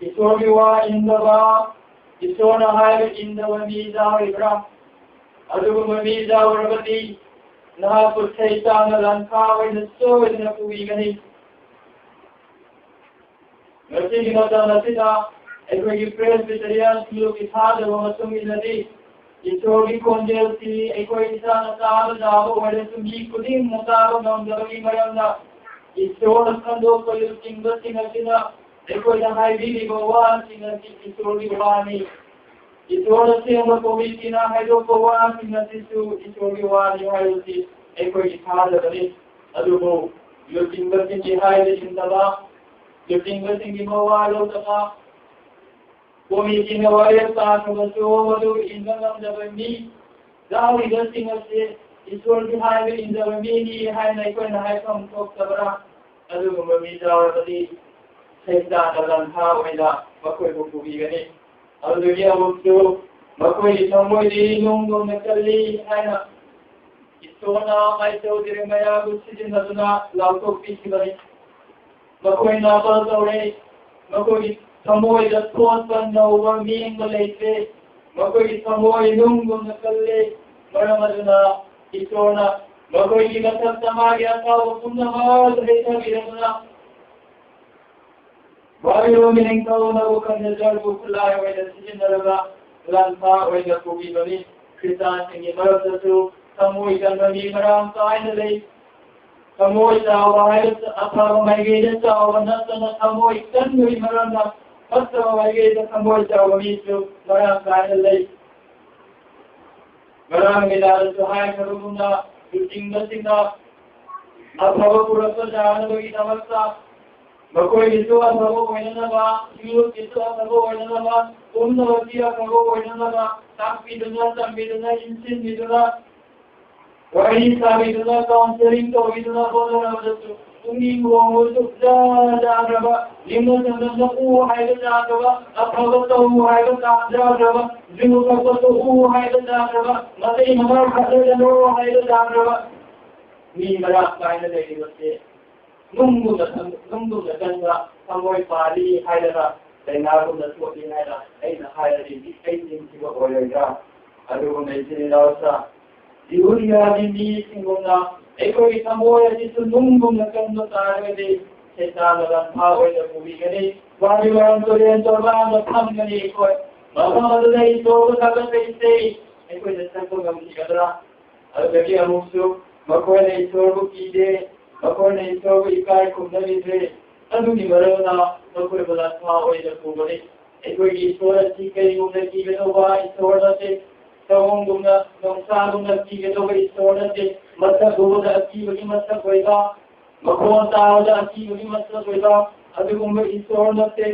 ꯏꯁꯣꯔꯒꯤ ꯋꯥ ꯏꯟꯗꯕ, ꯏꯁꯣꯔꯅ ꯍꯥꯏꯕ ꯏꯟꯗꯕ ꯃꯤ ꯌꯥꯎꯔꯤꯕ꯭ꯔꯥ? ꯑꯗꯨꯒꯨꯝꯕ ꯃꯤ ꯌꯥꯎꯔꯕꯗꯤ ꯅꯍꯥꯛꯄꯨ ꯁꯩꯇꯥꯟꯅ ꯂꯥꯟꯐꯥ ꯑꯣꯏꯅ ꯁꯣꯏꯗꯅ ꯄꯨꯕꯤꯒꯅꯤ꯫ ꯉꯁꯤꯒꯤ ꯃꯇꯝ ꯑꯁꯤꯗ ꯑꯩꯈꯣꯏꯒꯤ ꯄ꯭ꯔꯦꯁꯕꯤꯇꯦꯔꯤꯌꯥꯟ ꯁꯤꯡꯂꯨꯞꯀꯤ ꯊꯥꯖꯕ ꯃꯇꯨꯡ ꯏꯟꯅꯗꯤ, ꯏꯁꯣꯔꯒꯤ ꯈꯣꯟꯖꯦꯜꯁꯤ ꯑꯩꯈꯣꯏ ꯏꯁꯥꯅ ꯇꯥꯕ ꯌꯥꯕ ꯑꯣꯏꯔꯁꯨ, ꯃꯤ ꯈꯨꯗꯤꯡꯅ ꯇꯥꯕ ꯉꯝꯗꯕꯒꯤ ꯃꯔꯝꯅ, ꯏꯁꯣꯔꯅ ꯈꯟꯗꯣꯛꯄ ꯂꯨꯆꯤꯡꯕꯁꯤꯡ ꯑꯁꯤꯅ ꯑꯩꯈꯣꯏꯗ ꯍꯥꯏꯕꯤꯔꯤꯕ ꯋꯥꯁꯤꯡ ꯑꯁꯤ ꯏꯁꯣꯔꯒꯤ ꯋꯥꯅꯤ꯫ ꯏꯁꯣꯔꯅ ꯁꯦꯝꯕ ꯀꯣꯃꯤꯇꯤꯅ ꯍꯥꯏꯗꯣꯛꯄ ꯋꯥꯁꯤꯡ ꯑꯁꯤꯁꯨ ꯏꯁꯣꯔꯒꯤ ꯋꯥꯅꯤ ꯍꯥꯏꯕꯁꯤ ꯑꯩꯈꯣꯏꯒꯤ ꯊꯥꯖꯕꯅꯤ꯫ ꯑꯗꯨꯕꯨ ꯂꯨꯆꯤꯡꯕꯁꯤꯡꯒꯤ ꯍꯥꯏꯕ ꯏꯟꯗꯕ, ꯂꯨꯆꯤꯡꯕꯁꯤꯡꯒꯤ ꯃꯋꯥ ꯂꯧꯗꯕ, ꯀꯣꯃꯤꯇꯤꯅ ꯋꯥꯔꯦꯞ ꯇꯥꯈ꯭ꯔꯕꯁꯨ ꯃꯗꯨ ꯏꯟꯕ ꯉꯝꯗꯕ ꯃꯤ ꯌꯥꯎꯔꯤꯕꯁꯤꯡ ꯑꯁꯤ ꯏꯁꯣꯔꯒꯤ ꯍꯥꯏꯕ ꯏꯟꯗꯕ ꯃꯤꯅꯤ ꯍꯥꯏꯅ ꯑꯩꯈꯣꯏꯅ ꯍꯥꯏꯐꯝ ꯊꯣꯛꯇꯕ꯭ꯔꯥ? ꯑꯗꯨꯒꯨꯝꯕ ꯃꯤ ꯌꯥꯎꯔꯕꯗꯤ ꯁꯩꯇꯥꯟꯅ ꯂꯥꯟꯐꯥ ꯑꯣꯏꯅ ꯃꯈꯣꯏꯕꯨ ꯄꯨꯕꯤꯒꯅꯤ꯫ ꯑꯗꯨꯗꯒꯤ ꯑꯃꯨꯛꯁꯨ ꯃꯈꯣꯏꯒꯤ ꯊꯃꯣꯏꯗꯤ ꯅꯨꯡꯒꯨꯝꯅ ꯀꯜꯂꯤ ꯍꯥꯏꯅ ꯏꯁꯣꯔꯅ ꯃꯥꯏꯁꯧ ꯖꯦꯔꯦꯃꯤꯌꯥꯕꯨ ꯁꯤꯖꯤꯟꯅꯗꯨꯅ ꯂꯥꯎꯊꯣꯛꯄꯤꯈꯤꯕꯅꯤ꯫ ꯃꯈꯣꯏꯅ ꯑꯃ ꯇꯧꯔꯦ, ꯃꯈꯣꯏꯒꯤ ꯊꯃꯣꯏꯗ ꯊꯣꯠꯄ ꯅꯧꯕ ꯃꯤꯡꯕ ꯂꯩꯇ꯭ꯔꯦ, ꯃꯈꯣꯏꯒꯤ ꯊꯃꯣꯏ ꯅꯨꯡꯒꯨꯝꯅ ꯀꯜꯂꯦ꯫ ꯃꯔꯝ ꯑꯗꯨꯅ ꯏꯁꯣꯔꯅ ꯃꯈꯣꯏꯒꯤ ꯃꯊꯛꯇ ꯃꯥꯒꯤ ꯑꯁꯥꯎꯕ ꯄꯨꯝꯅꯃꯛ ꯍꯩꯊꯕꯤꯔꯗꯨꯅ, ꯕꯥꯕꯤꯂꯣꯟꯒꯤ ꯅꯤꯡꯊꯧ ꯅꯕꯨꯈꯗꯅꯦꯖꯔꯕꯨ ꯈꯨꯠꯂꯥꯏ ꯑꯣꯏꯅ ꯁꯤꯖꯤꯟꯅꯔꯒ ꯂꯥꯟꯐꯥ ꯑꯣꯏꯅ ꯄꯨꯕꯤꯕꯅꯤ꯫ ꯈ꯭ꯔꯤꯁꯇꯥꯟꯁꯤꯡꯒꯤ ꯃꯔꯛꯇꯁꯨ ꯊꯃꯣꯏ ꯀꯟꯕ ꯃꯤ ꯃꯔꯥꯡ ꯀꯥꯏꯅ ꯂꯩ꯫ ꯊꯃꯣꯏ ꯆꯥꯎꯕ ꯍꯥꯏꯕꯁꯤ ꯑꯐꯕ ꯃꯥꯏꯀꯩꯗ ꯆꯥꯎꯕ ꯅꯠꯇꯅ, ꯊꯃꯣꯏ ꯀꯟꯕꯒꯤ ꯃꯔꯝꯅ ꯐꯠꯇꯕ ꯃꯥꯏꯀꯩꯗ ꯊꯃꯣꯏ ꯆꯥꯎꯕ ꯃꯤꯁꯨ ꯃꯔꯥꯡ ꯀꯥꯏꯅ ꯂꯩ꯫ ꯉꯔꯥꯡ ꯂꯤꯂꯥꯗꯁꯨ ꯍꯥꯏꯈ꯭ꯔꯕꯒꯨꯝꯅ, ꯂꯨꯆꯤꯡꯕꯁꯤꯡꯅ ꯑꯐꯕ ꯄꯨꯔꯛꯄ ꯌꯥꯅꯕꯒꯤꯗꯃꯛꯇ ꯃꯈꯣꯏꯒꯤꯁꯨ ꯑꯐꯕ ꯑꯣꯏꯅꯅꯕ, ꯃꯤꯑꯣꯏꯒꯤꯁꯨ ꯑꯐꯕ ꯑꯣꯏꯅꯅꯕ, ꯄꯨꯝꯅꯃꯛꯀꯤ ꯑꯐꯕ ꯑꯣꯏꯅꯅꯕ ꯇꯥꯛꯄꯤꯗꯨꯅ, ꯇꯝꯕꯤꯗꯨꯅ, ꯏꯟꯁꯤꯟꯕꯤꯗꯨꯅ, ꯋꯥꯔꯤ ꯁꯥꯕꯤꯗꯨꯅ, ꯀꯥꯎꯟꯁꯦꯂꯤꯡ ꯇꯧꯕꯤꯗꯨꯅ ꯍꯣꯠꯅꯔꯕꯗꯁꯨ ꯄꯨꯛꯅꯤꯡ ꯍꯣꯡꯕ ꯁꯨꯛꯌꯥ ꯌꯥꯗ꯭ꯔꯕ, ꯅꯤꯡꯕ ꯆꯪꯗꯅ ꯎ ꯍꯥꯏꯕ ꯌꯥꯗ꯭ꯔꯕ, ꯑꯐꯕ ꯇꯧ ꯍꯥꯏꯕ ꯌꯥꯗ꯭ꯔꯕ, ꯌꯨ ꯊꯛꯄ ꯇꯣꯛꯎ ꯍꯥꯏꯕ ꯌꯥꯗ꯭ꯔꯕ, ꯃꯇꯩ ꯃꯅꯥꯎ ꯈꯠꯅꯒꯅꯨ ꯍꯥꯏꯕ ꯌꯥꯗ꯭ꯔꯕ, ꯃꯤ ꯃꯔꯥꯡ ꯀꯥꯏꯅ ꯂꯩꯔꯤꯕꯁꯦ ꯅꯨꯡꯒꯨꯝꯅ ꯊꯝ-, ꯅꯨꯡꯒꯨꯝꯅ ꯆꯪꯕ ꯊꯃꯣꯏ ꯄꯥꯜꯂꯤ ꯍꯥꯏꯔꯒ ꯂꯥꯏꯅꯥꯒꯨꯝꯅ ꯊꯣꯛꯏ ꯍꯥꯏꯅ ꯑꯩꯅ ꯍꯥꯏꯔꯗꯤ ꯑꯩ ꯆꯤꯟꯊꯤꯕ ꯑꯣꯏꯔꯣꯏꯗ꯭ꯔꯥ? ꯑꯗꯨꯒꯨꯝꯕ ꯏꯆꯤꯟ ꯏꯅꯥꯎꯁꯥ, ꯖꯤꯍꯨꯗꯤꯌꯥꯒꯤ ꯃꯤꯁꯤꯡꯒꯨꯝꯅ ꯑꯩꯈꯣꯏꯒꯤ ꯊꯃꯣꯏ ꯑꯁꯤꯁꯨ ꯅꯨꯡꯒꯨꯝꯅ ꯀꯟꯕ ꯇꯥꯔꯒꯗꯤ ꯁꯩꯇꯥꯟꯅ ꯂꯥꯟꯐꯥ ꯑꯣꯏꯅ ꯄꯨꯕꯤꯒꯅꯤ꯫ ꯕꯥꯕꯤꯂꯣꯟ ꯇꯨꯔꯦꯜ ꯇꯣꯔꯕꯥꯟꯗ ꯐꯝꯒꯅꯤ ꯑꯩꯈꯣꯏ꯫ ꯃꯐꯝ ꯑꯗꯨꯗ ꯏꯁꯣꯔꯕꯨ ꯊꯥꯒꯠꯄ ꯏꯁꯩ ꯑꯩꯈꯣꯏꯅ ꯁꯛꯄ ꯉꯝꯈꯤꯒꯗ꯭ꯔꯥ? ꯑꯗꯨꯗꯒꯤ ꯑꯃꯨꯛꯁꯨ ꯃꯈꯣꯏꯅ ꯏꯁꯣꯔꯕꯨ ꯀꯤꯗꯦ, ꯃꯈꯣꯏꯅ ꯏꯁꯣꯔꯕꯨ ꯏꯀꯥꯏ ꯈꯨꯝꯅꯕꯤꯗꯦ꯫ ꯑꯗꯨꯒꯤ ꯃꯔꯝꯅ ꯃꯈꯣꯏꯕꯨ ꯂꯥꯟꯐꯥ ꯑꯣꯏꯅ ꯄꯨꯒꯅꯤ꯫ ꯑꯩꯈꯣꯏꯒꯤ ꯏꯁꯣꯔ ꯑꯁꯤ ꯀꯔꯤꯒꯨꯝꯅ ꯀꯤꯒꯗꯧꯕ ꯏꯁꯣꯔ ꯅꯠꯇꯦ꯫ ꯁꯑꯣꯡꯒꯨꯝꯅ, ꯅꯣꯡꯁꯥꯒꯨꯝꯅ ꯀꯤꯒꯗꯧꯕ ꯏꯁꯣꯔ ꯅꯠꯇꯦ꯫ ꯃꯁꯛ ꯎꯕꯗ ꯑꯀꯤꯕꯒꯤ ꯃꯁꯛ ꯑꯣꯏꯕ, ꯃꯈꯣꯟ ꯇꯥꯕꯗ ꯑꯀꯤꯕꯒꯤ ꯃꯁꯛ ꯑꯣꯏꯕ ꯑꯗꯨꯒꯨꯝꯕ ꯏꯁꯣꯔ ꯅꯠꯇꯦ꯫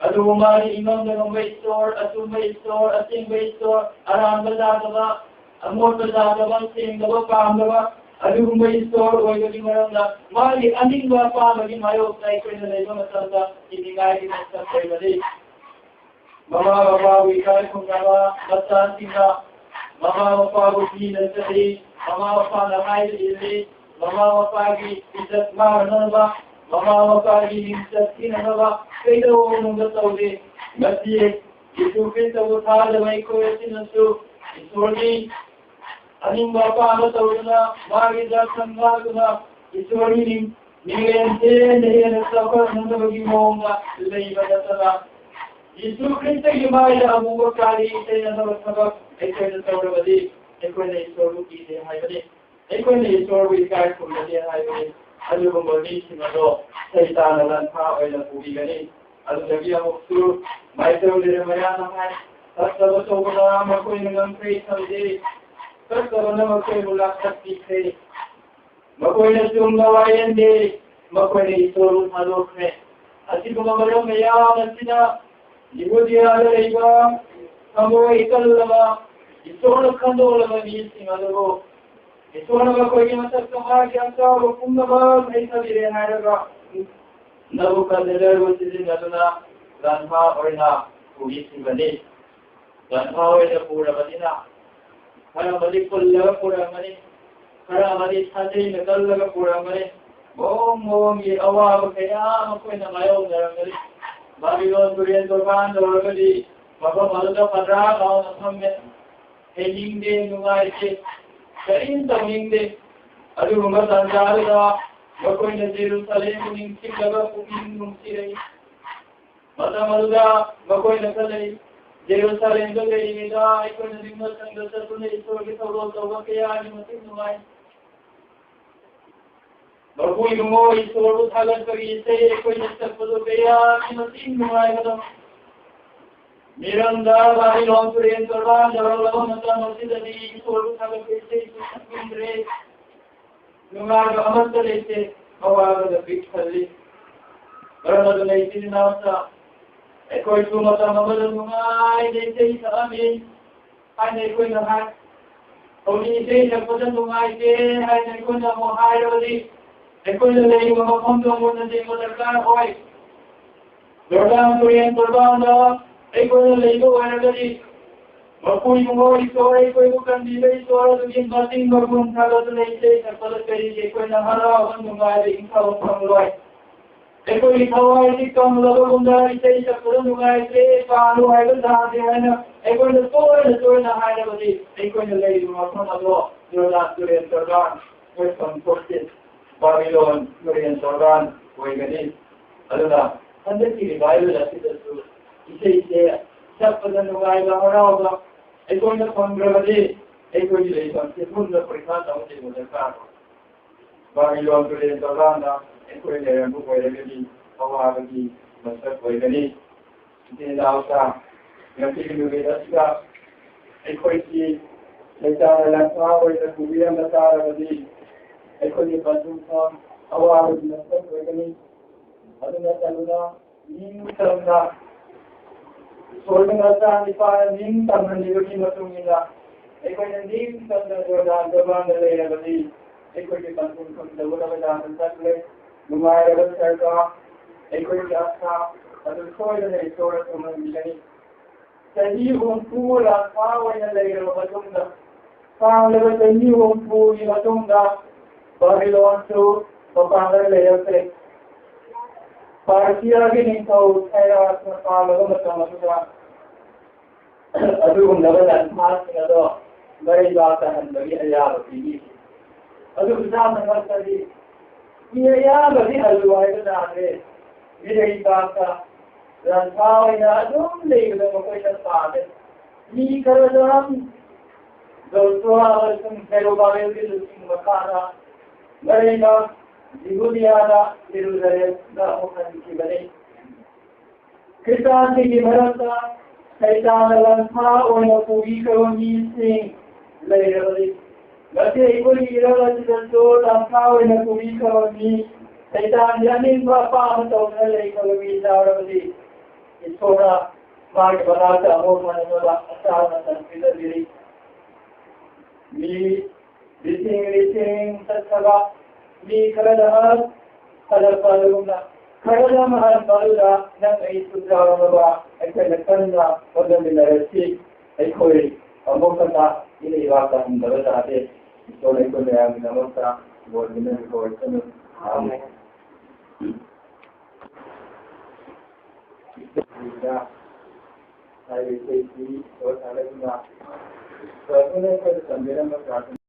ꯑꯗꯨꯕꯨ ꯃꯥꯒꯤ ꯏꯉꯝꯗ ꯉꯝꯕ ꯏꯁꯣꯔ, ꯑꯆꯨꯝꯕ ꯏꯁꯣꯔ, ꯑꯁꯦꯡꯕ ꯏꯁꯣꯔ, ꯑꯔꯥꯟꯕ ꯌꯥꯗꯕ, ꯑꯃꯣꯠꯄ ꯌꯥꯗꯕ, ꯁꯦꯡꯗꯕ ꯄꯥꯝꯗꯕ ꯑꯗꯨꯒꯨꯝꯕ ꯏꯁꯣꯔ ꯑꯣꯏꯕꯒꯤ ꯃꯔꯝꯅ ꯃꯥꯒꯤ ꯑꯅꯤꯡꯕ ꯑꯄꯥꯝꯕꯒꯤ ꯃꯥꯌꯣꯛꯇ ꯑꯩꯈꯣꯏꯅ ꯂꯩꯕ ꯃꯇꯝꯗ ꯀꯤꯅꯤꯡꯉꯥꯏꯒꯤ ꯃꯁꯛ ꯑꯣꯏꯕꯅꯤ꯫ ꯃꯃꯥ ꯃꯄꯥꯕꯨ ꯏꯀꯥꯏ ꯈꯨꯝꯅꯕ ꯃꯆꯥꯁꯤꯡꯅ ꯃꯃꯥ ꯃꯄꯥꯕꯨ ꯀꯤꯅ ꯆꯠꯂꯤ, ꯃꯃꯥ ꯃꯄꯥꯅ ꯍꯥꯏꯕ ꯏꯜꯂꯤ, ꯃꯃꯥ ꯃꯄꯥꯒꯤ ꯏꯖꯠ ꯃꯥꯡꯅꯅꯕ, ꯃꯃꯥ ꯃꯄꯥꯒꯤ ꯃꯤꯡꯆꯠ ꯊꯤꯅꯅꯕ ꯀꯩꯗꯧꯅꯨꯡꯗ ꯇꯧꯗꯦ꯫ ꯃꯁꯤ ꯌꯤꯁꯨ ꯈ꯭ꯔꯤꯁꯇꯕꯨ ꯊꯥꯖꯕ ꯑꯩꯈꯣꯏ ꯑꯁꯤꯅꯁꯨ ꯏꯁꯣꯔꯒꯤ ꯑꯅꯤꯡꯕ ꯑꯄꯥꯝꯕ ꯇꯧꯗꯨꯅ ꯃꯥꯒꯤ ꯗꯔꯁꯟ ꯉꯥꯛꯇꯨꯅ ꯏꯁꯣꯔꯒꯤ ꯃꯤꯡ ꯃꯤꯡꯂꯦꯟ ꯍꯦꯟꯅ ꯍꯦꯟꯅ ꯆꯥꯎꯈꯠꯍꯟꯅꯕꯒꯤ ꯃꯑꯣꯡꯗ ꯂꯩꯕ ꯅꯠꯇꯅ ꯌꯤꯁꯨ ꯈ꯭ꯔꯤꯁꯇꯒꯤ ꯃꯥꯏꯗ ꯑꯃꯨꯕ ꯀꯥꯂꯤ ꯇꯩꯅꯅꯕ ꯊꯕꯛ ꯑꯩꯈꯣꯏꯅ ꯇꯧꯔꯕꯗꯤ ꯑꯩꯈꯣꯏꯅ ꯏꯁꯣꯔꯕꯨ ꯀꯤꯗꯦ ꯍꯥꯏꯕꯅꯤ꯫ ꯑꯩꯈꯣꯏꯅ ꯏꯁꯣꯔꯕꯨ ꯏꯀꯥꯏ ꯈꯨꯝꯅꯗꯦ ꯍꯥꯏꯕꯅꯤ꯫ ꯑꯗꯨꯒꯨꯝꯕ ꯃꯤꯁꯤꯡ ꯑꯗꯣ ꯁꯩꯇꯥꯟꯅ ꯂꯥꯟꯐꯥ ꯑꯣꯏꯅ ꯄꯨꯕꯤꯒꯅꯤ꯫ ꯑꯗꯨꯗꯒꯤ ꯑꯃꯨꯛꯁꯨ ꯃꯥꯏꯀꯩ ꯂꯩꯔꯦ ꯃꯌꯥꯝꯅ ꯍꯥꯏ, ꯐꯠꯇꯕ ꯇꯧꯕꯗ ꯃꯈꯣꯏꯅ ꯉꯝꯈꯩ ꯊꯝꯗꯦ꯫ ꯐꯠꯇꯕꯅ ꯃꯈꯣꯏꯕꯨ ꯂꯥꯛꯇꯛꯄꯤꯈ꯭ꯔꯦ꯫ ꯃꯈꯣꯏꯅ ꯆꯨꯝꯅ ꯋꯥꯌꯦꯟꯗꯦ꯫ ꯃꯈꯣꯏꯅ ꯏꯁꯣꯔꯕꯨ ꯊꯥꯗꯣꯛꯈ꯭ꯔꯦ꯫ ꯑꯁꯤꯒꯨꯝꯕ ꯃꯔꯝ ꯃꯌꯥꯝ ꯑꯁꯤꯅ ꯌꯤꯍꯨꯗꯤꯌꯥꯗ ꯂꯩꯕ ꯊꯃꯣꯏ ꯀꯜꯂꯕ, ꯏꯁꯣꯔꯅ ꯈꯟꯗꯣꯛꯂꯕ ꯃꯤꯁꯤꯡ ꯑꯗꯨꯕꯨ ꯏꯁꯣꯔꯅ ꯃꯈꯣꯏꯒꯤ ꯃꯊꯛꯇ ꯃꯥꯒꯤ ꯑꯆꯥꯎꯕ ꯄꯨꯝꯅꯃꯛ ꯂꯩꯊꯕꯤꯔꯦ ꯍꯥꯏꯔꯒ ꯅꯕꯨꯀꯗꯅꯦꯖꯔꯕꯨ ꯁꯤꯖꯤꯟꯅꯗꯨꯅ ꯂꯥꯟꯐꯥ ꯑꯣꯏꯅ ꯄꯨꯕꯤꯈꯤꯕꯅꯤ꯫ ꯂꯥꯟꯐꯥ ꯑꯣꯏꯅ ꯄꯨꯔꯕꯅꯤꯅ ꯈꯔ ꯑꯃꯗꯤ ꯄꯨꯜꯂꯒ ꯄꯨꯔꯝꯒꯅꯤ, ꯈꯔ ꯑꯃꯗꯤ ꯁꯥꯖꯦꯡꯅ ꯀꯜꯂꯒ ꯄꯨꯔꯝꯒꯅꯤ, ꯃꯑꯣꯡ ꯃꯑꯣꯡꯒꯤ ꯑꯋꯥꯕ ꯀꯌꯥ ꯑꯃ ꯑꯩꯈꯣꯏꯅ ꯃꯥꯌꯣꯛꯅꯔꯝꯒꯅꯤ꯫ ꯕꯥꯕꯤꯂꯣꯟ ꯇꯨꯔꯦꯜ ꯇꯣꯔꯕꯥꯟ ꯇꯧꯔꯒꯗꯤ ꯃꯐꯝ ꯑꯗꯨꯗ ꯄꯗ꯭ꯔꯥ ꯂꯥꯎꯅ ꯐꯝꯃꯦ꯫ ꯍꯩꯅꯤꯡꯗꯦ, ꯅꯨꯡꯉꯥꯏꯇꯦ, ꯀꯔꯤꯝ ꯇꯧꯅꯤꯡꯗꯦ꯫ ꯑꯗꯨꯒꯨꯝꯕ ꯇꯥꯟꯖꯥ ꯑꯗꯨꯗ ꯃꯈꯣꯏꯅ ꯖꯦꯔꯨꯁꯥꯂꯦꯝꯕꯨ ꯅꯤꯡꯁꯤꯡꯂꯒ ꯄꯨꯛꯅꯤꯡ ꯅꯨꯡꯁꯤꯔꯛꯏ꯫ ꯃꯇꯝ ꯑꯗꯨꯗ ꯃꯈꯣꯏꯅ ꯈꯜꯂꯛꯏ, "ꯖꯦꯔꯨꯁꯥꯂꯦꯝꯗ ꯂꯩꯔꯤꯉꯩꯗ ꯑꯩꯈꯣꯏꯅ ꯅꯤꯡꯕ ꯁꯪꯗ ꯆꯠꯇꯨꯅ ꯏꯁꯣꯔꯒꯤ ꯊꯧꯒꯜ ꯇꯧꯕ ꯀꯌꯥꯒꯤ ꯃꯇꯤꯛ ꯅꯨꯡꯉꯥꯏ꯫ ꯃꯄꯨ ꯏꯕꯨꯡꯉꯣ ꯏꯁꯣꯔꯕꯨ ꯊꯥꯒꯠꯄꯒꯤ ꯏꯁꯩ ꯑꯩꯈꯣꯏꯅ ꯁꯛꯄꯗꯨ ꯀꯌꯥꯒꯤ ꯃꯇꯤꯛ ꯅꯨꯡꯉꯥꯏꯕꯅꯣ꯫ ꯃꯤꯔꯝꯗ ꯕꯥꯕꯤꯂꯣꯟ ꯇꯨꯔꯦꯜ ꯇꯣꯔꯕꯥꯟ ꯌꯧꯔꯛꯂꯕ ꯃꯇꯝ ꯑꯁꯤꯗꯗꯤ ꯏꯁꯣꯔꯕꯨ ꯊꯥꯒꯠꯄ ꯏꯁꯩꯁꯨ ꯁꯛꯅꯤꯡꯗ꯭ꯔꯦ꯫ ꯅꯨꯡꯉꯥꯏꯕ ꯑꯃꯠꯇ ꯂꯩꯇꯦ, ꯑꯋꯥꯕꯗ ꯄꯤꯛ ꯊꯜꯂꯤ꯫ ꯃꯔꯝ ꯑꯗꯨꯅ ꯏꯆꯤꯟ ꯏꯅꯥꯎꯁꯥ, ꯑꯩꯈꯣꯏꯁꯨ ꯃꯇꯝ ꯑꯃꯗ ꯅꯨꯡꯉꯥꯏꯅ ꯏꯁꯩ ꯁꯛꯑꯝꯃꯤ꯫ ꯍꯥꯏꯅ ꯑꯩꯈꯣꯏꯅ ꯍꯥꯏ꯫ ꯍꯧꯖꯤꯛ ꯏꯁꯩ ꯁꯛꯄꯗ ꯅꯨꯡꯉꯥꯏꯇꯦ ꯍꯥꯏꯅ ꯑꯩꯈꯣꯏꯅ ꯑꯃꯨꯛ ꯍꯥꯏꯔꯕꯗꯤ ꯑꯩꯈꯣꯏꯅ ꯂꯩꯔꯤꯕ ꯃꯐꯝꯗꯣ ꯃꯨꯟꯅ ꯌꯦꯡꯕ ꯗꯔꯀꯥꯔ ꯑꯣꯏ꯫ ꯖꯣꯔꯗꯥꯟ ꯇꯨꯔꯦꯜ ꯇꯣꯔꯕꯥꯟꯗ ꯑꯩꯈꯣꯏꯅ ꯂꯩꯕ ꯑꯣꯏꯔꯒꯗꯤ ꯃꯄꯨ ꯏꯕꯨꯡꯉꯣ ꯏꯁꯣꯔ ꯑꯩꯈꯣꯏꯕꯨ ꯀꯟꯕꯤꯕ ꯏꯁꯣꯔ ꯑꯗꯨꯒꯤ ꯃꯇꯤꯡ ꯃꯒꯨꯟ ꯊꯥꯒꯠꯇꯨꯅ ꯏꯁꯩ ꯁꯛꯄꯗ ꯀꯔꯤꯒꯤ ꯑꯩꯈꯣꯏꯅ ꯍꯔꯥꯎꯕ ꯅꯨꯡꯉꯥꯏꯕ ꯏꯪꯊꯕ ꯐꯪꯂꯣꯏ? ꯑꯩꯈꯣꯏꯒꯤ ꯊꯋꯥꯏꯁꯤ ꯀꯪꯂꯕꯒꯨꯝꯅ ꯏꯁꯩ ꯁꯛꯄꯗ ꯅꯨꯡꯉꯥꯏꯇ꯭ꯔꯦ, ꯄꯥꯜꯂꯨ ꯍꯥꯏꯕ ꯇꯥꯗꯦ ꯍꯥꯏꯅ ꯑꯩꯈꯣꯏꯅ ꯇꯣꯏꯅ ꯇꯣꯏꯅ ꯍꯥꯏꯔꯕꯗꯤ ꯑꯩꯈꯣꯏꯅ ꯂꯩꯔꯤꯕ ꯃꯐꯝ ꯑꯗꯣ ꯖꯣꯔꯗꯥꯟ ꯇꯨꯔꯦꯜ ꯇꯣꯔꯕꯥꯟ ꯀꯣꯏꯐꯝ ꯊꯣꯛꯇꯦ, ꯕꯥꯕꯤꯂꯣꯟ ꯇꯨꯔꯦꯜ ꯇꯣꯔꯕꯥꯟ ꯑꯣꯏꯒꯅꯤ꯫ ꯑꯗꯨꯅ ꯍꯟꯗꯛꯀꯤ ꯔꯤꯚꯥꯏꯕꯦꯜ ꯑꯁꯤꯗꯁꯨ ꯏꯁꯩꯁꯦ ꯁꯛꯄꯗ ꯅꯨꯡꯉꯥꯏꯕ, ꯍꯔꯥꯎꯕ ꯑꯩꯈꯣꯏꯅ ꯐꯪꯗ꯭ꯔꯕꯗꯤ ꯑꯩꯈꯣꯏꯒꯤ ꯂꯩꯐꯝꯁꯦ ꯃꯨꯟꯅ ꯄꯔꯤꯈꯥ ꯇꯧꯗꯦꯕ ꯗꯔꯀꯥꯔ ꯑꯣꯏ꯫ ꯕꯥꯕꯤꯂꯣꯟ ꯇꯨꯔꯦꯜ ꯇꯣꯔꯕꯥꯟꯗ ꯑꯩꯈꯣꯏ ꯂꯩꯔꯝꯕ ꯑꯣꯏꯔꯒꯗꯤ ꯑꯋꯥꯕꯒꯤ ꯃꯁꯛ ꯑꯣꯏꯒꯅꯤ꯫ ꯏꯆꯤꯟ ꯏꯅꯥꯎꯁꯥ, ꯉꯁꯤꯒꯤ ꯅꯨꯃꯤꯠ ꯑꯁꯤꯗ ꯑꯩꯈꯣꯏꯒꯤ ꯂꯩꯇꯥꯅ ꯂꯥꯟꯐꯥ ꯑꯣꯏꯅ ꯄꯨꯕꯤꯔꯝꯕ ꯇꯥꯔꯕꯗꯤ ꯑꯩꯈꯣꯏꯒꯤ ꯄꯟꯊꯨꯡꯐꯝ ꯑꯋꯥꯕꯒꯤ ꯃꯁꯛ ꯑꯣꯏꯒꯅꯤ꯫ ꯑꯗꯨ ꯅꯠꯇꯗꯨꯅ ꯅꯤꯡꯇꯝꯅ ꯏꯁꯣꯔꯒꯤ ꯃꯆꯥ ꯅꯤꯄꯥꯅ ꯅꯤꯡꯇꯝꯍꯜꯂꯤꯕꯒꯤ ꯃꯇꯨꯡ ꯏꯟꯅ ꯑꯩꯈꯣꯏꯅ ꯅꯤꯡꯇꯝꯅ ꯖꯣꯔꯗꯥꯟ ꯇꯣꯔꯕꯥꯟꯗ ꯂꯩꯔꯕꯗꯤ ꯑꯩꯈꯣꯏꯒꯤ ꯄꯟꯊꯨꯡ ꯐꯝ ꯌꯧꯒꯗꯕ ꯇꯥꯟꯖꯥ ꯆꯠꯂꯦ꯫ ꯅꯨꯡꯉꯥꯏꯔꯕ ꯁꯔꯒ ꯑꯩꯈꯣꯏꯒꯤ ꯑꯁꯥ ꯑꯗꯨ ꯁꯣꯏꯗꯅ ꯏꯁꯣꯔꯅ ꯊꯨꯡꯍꯟꯕꯤꯒꯅꯤ꯫ ꯆꯍꯤ ꯍꯨꯝꯐꯨ ꯂꯥꯟꯐꯥ ꯑꯣꯏꯅ ꯂꯩꯔꯕ ꯃꯇꯨꯡꯗ, ꯁꯥꯡꯂꯕ ꯆꯍꯤ ꯍꯨꯝꯐꯨꯒꯤ ꯃꯇꯨꯡꯗ ꯕꯥꯕꯤꯂꯣꯟꯁꯨ ꯃꯄꯥꯡꯒꯜ ꯂꯩꯔꯛꯇ꯭ꯔꯦ꯫ ꯄꯥꯔꯁꯤꯌꯥꯒꯤ ꯅꯤꯡꯊꯧ ꯁꯥꯏꯔꯥꯁꯅ ꯄꯥꯜꯂꯕ ꯃꯇꯝ ꯑꯗꯨꯗ ꯑꯗꯨꯒꯨꯝꯂꯕ ꯂꯟꯊꯥꯁꯤꯡ ꯑꯗꯣ ꯃꯔꯩꯕꯥꯛꯇ ꯍꯟꯕꯒꯤ ꯑꯌꯥꯕ ꯄꯤꯕꯤ꯫ ꯑꯗꯨꯕꯨ ꯆꯥꯝꯗ ꯉꯛꯇꯗꯤ ꯃꯤ ꯑꯌꯥꯝꯕꯗꯤ ꯍꯜꯂꯨ ꯍꯥꯏꯕ ꯇꯥꯔꯦ꯫ ꯃꯤꯔꯩꯕꯥꯛꯇ ꯂꯟꯊꯥ ꯑꯣꯏꯅ ꯑꯗꯨꯝ ꯂꯩꯕꯗ ꯃꯈꯣꯏꯅ ꯄꯥꯝꯃꯦ꯫ ꯃꯤ ꯈꯔꯗ ꯖꯣꯁꯨꯋꯥ ꯑꯃꯁꯨꯡ ꯖꯦꯔꯨꯕꯥꯕꯦꯜꯒꯤ ꯂꯨꯆꯤꯡꯕ ꯃꯈꯥꯗ ꯃꯔꯩꯕꯥꯛ ꯖꯤꯍꯨꯗꯤꯌꯥꯗ ꯖꯦꯔꯨꯖꯂꯦꯝꯗ ꯑꯃꯨꯛ ꯍꯟꯈꯤꯕꯅꯤ꯫ ꯈ꯭ꯔꯤꯁꯇꯥꯟꯁꯤꯡꯒꯤ ꯃꯔꯛꯇ ꯁꯩꯇꯥꯟꯅ ꯂꯟꯊꯥ ꯑꯣꯏꯅ ꯄꯨꯕꯤꯈ꯭ꯔꯕ ꯃꯤꯁꯤꯡ ꯂꯩꯔꯕꯗꯤ, ꯃꯁꯤ ꯑꯩꯈꯣꯏꯒꯤ ꯏꯔꯝ ꯑꯁꯤꯗꯁꯨ ꯂꯟꯊꯥ ꯑꯣꯏꯅ ꯄꯨꯕꯤꯈ꯭ꯔꯕ ꯃꯤ, ꯁꯩꯇꯥꯟꯒꯤ ꯑꯅꯤꯡꯕ ꯑꯄꯥꯝꯕ ꯇꯧꯗꯨꯅ ꯂꯩꯈ꯭ꯔꯕ ꯃꯤ ꯌꯥꯎꯔꯕꯗꯤ, ꯏꯁꯣꯔꯅ ꯃꯥꯒꯤ ꯃꯅꯥꯛꯇ ꯑꯃꯨꯛ ꯍꯟꯅꯕ ꯑꯁꯥꯅ ꯇꯝꯕꯤꯔꯤ꯫ ꯃꯤ ꯂꯤꯁꯤꯡ ꯂꯤꯁꯤꯡ ꯆꯠꯈ꯭ꯔꯕ ꯃꯤ ꯈꯔꯗꯃꯛ ꯍꯜꯂꯛꯄ ꯑꯗꯨꯒꯨꯝꯅ, ꯈꯔꯗꯃꯛ ꯍꯜꯂꯛꯄ ꯑꯗꯨꯗ ꯅꯪ ꯑꯩꯁꯨ ꯌꯥꯎꯔꯝꯂꯕ ꯑꯩꯈꯣꯏꯅ ꯀꯟꯅ ꯍꯣꯠꯅꯃꯤꯟꯅꯔꯁꯤ꯫ ꯑꯩꯈꯣꯏ ꯑꯃꯨꯛ ꯍꯟꯅ ꯏꯔꯩꯕꯥꯛꯇ ꯍꯟꯗꯕ ꯇꯥꯗꯦ꯫ ꯏꯁꯣꯔ ꯑꯩꯈꯣꯏ ꯃꯌꯥꯝꯒꯤꯗꯃꯛꯇ ꯕꯣꯔ ꯄꯤꯅꯕꯤꯕ ꯑꯣꯏꯁꯅꯨ꯫ ꯑꯥꯃꯦꯟ꯫ ꯍꯥꯏꯔꯤꯕ ꯏꯁꯩꯁꯤ ꯏꯁꯣꯔ ꯊꯥꯒꯠꯇꯨꯅ ꯄ꯭ꯔꯚꯨꯅ ꯑꯩꯈꯣꯏꯗ ꯇꯝꯕꯤꯔꯝꯕ ꯄ꯭ꯔꯥꯔꯊꯅꯥ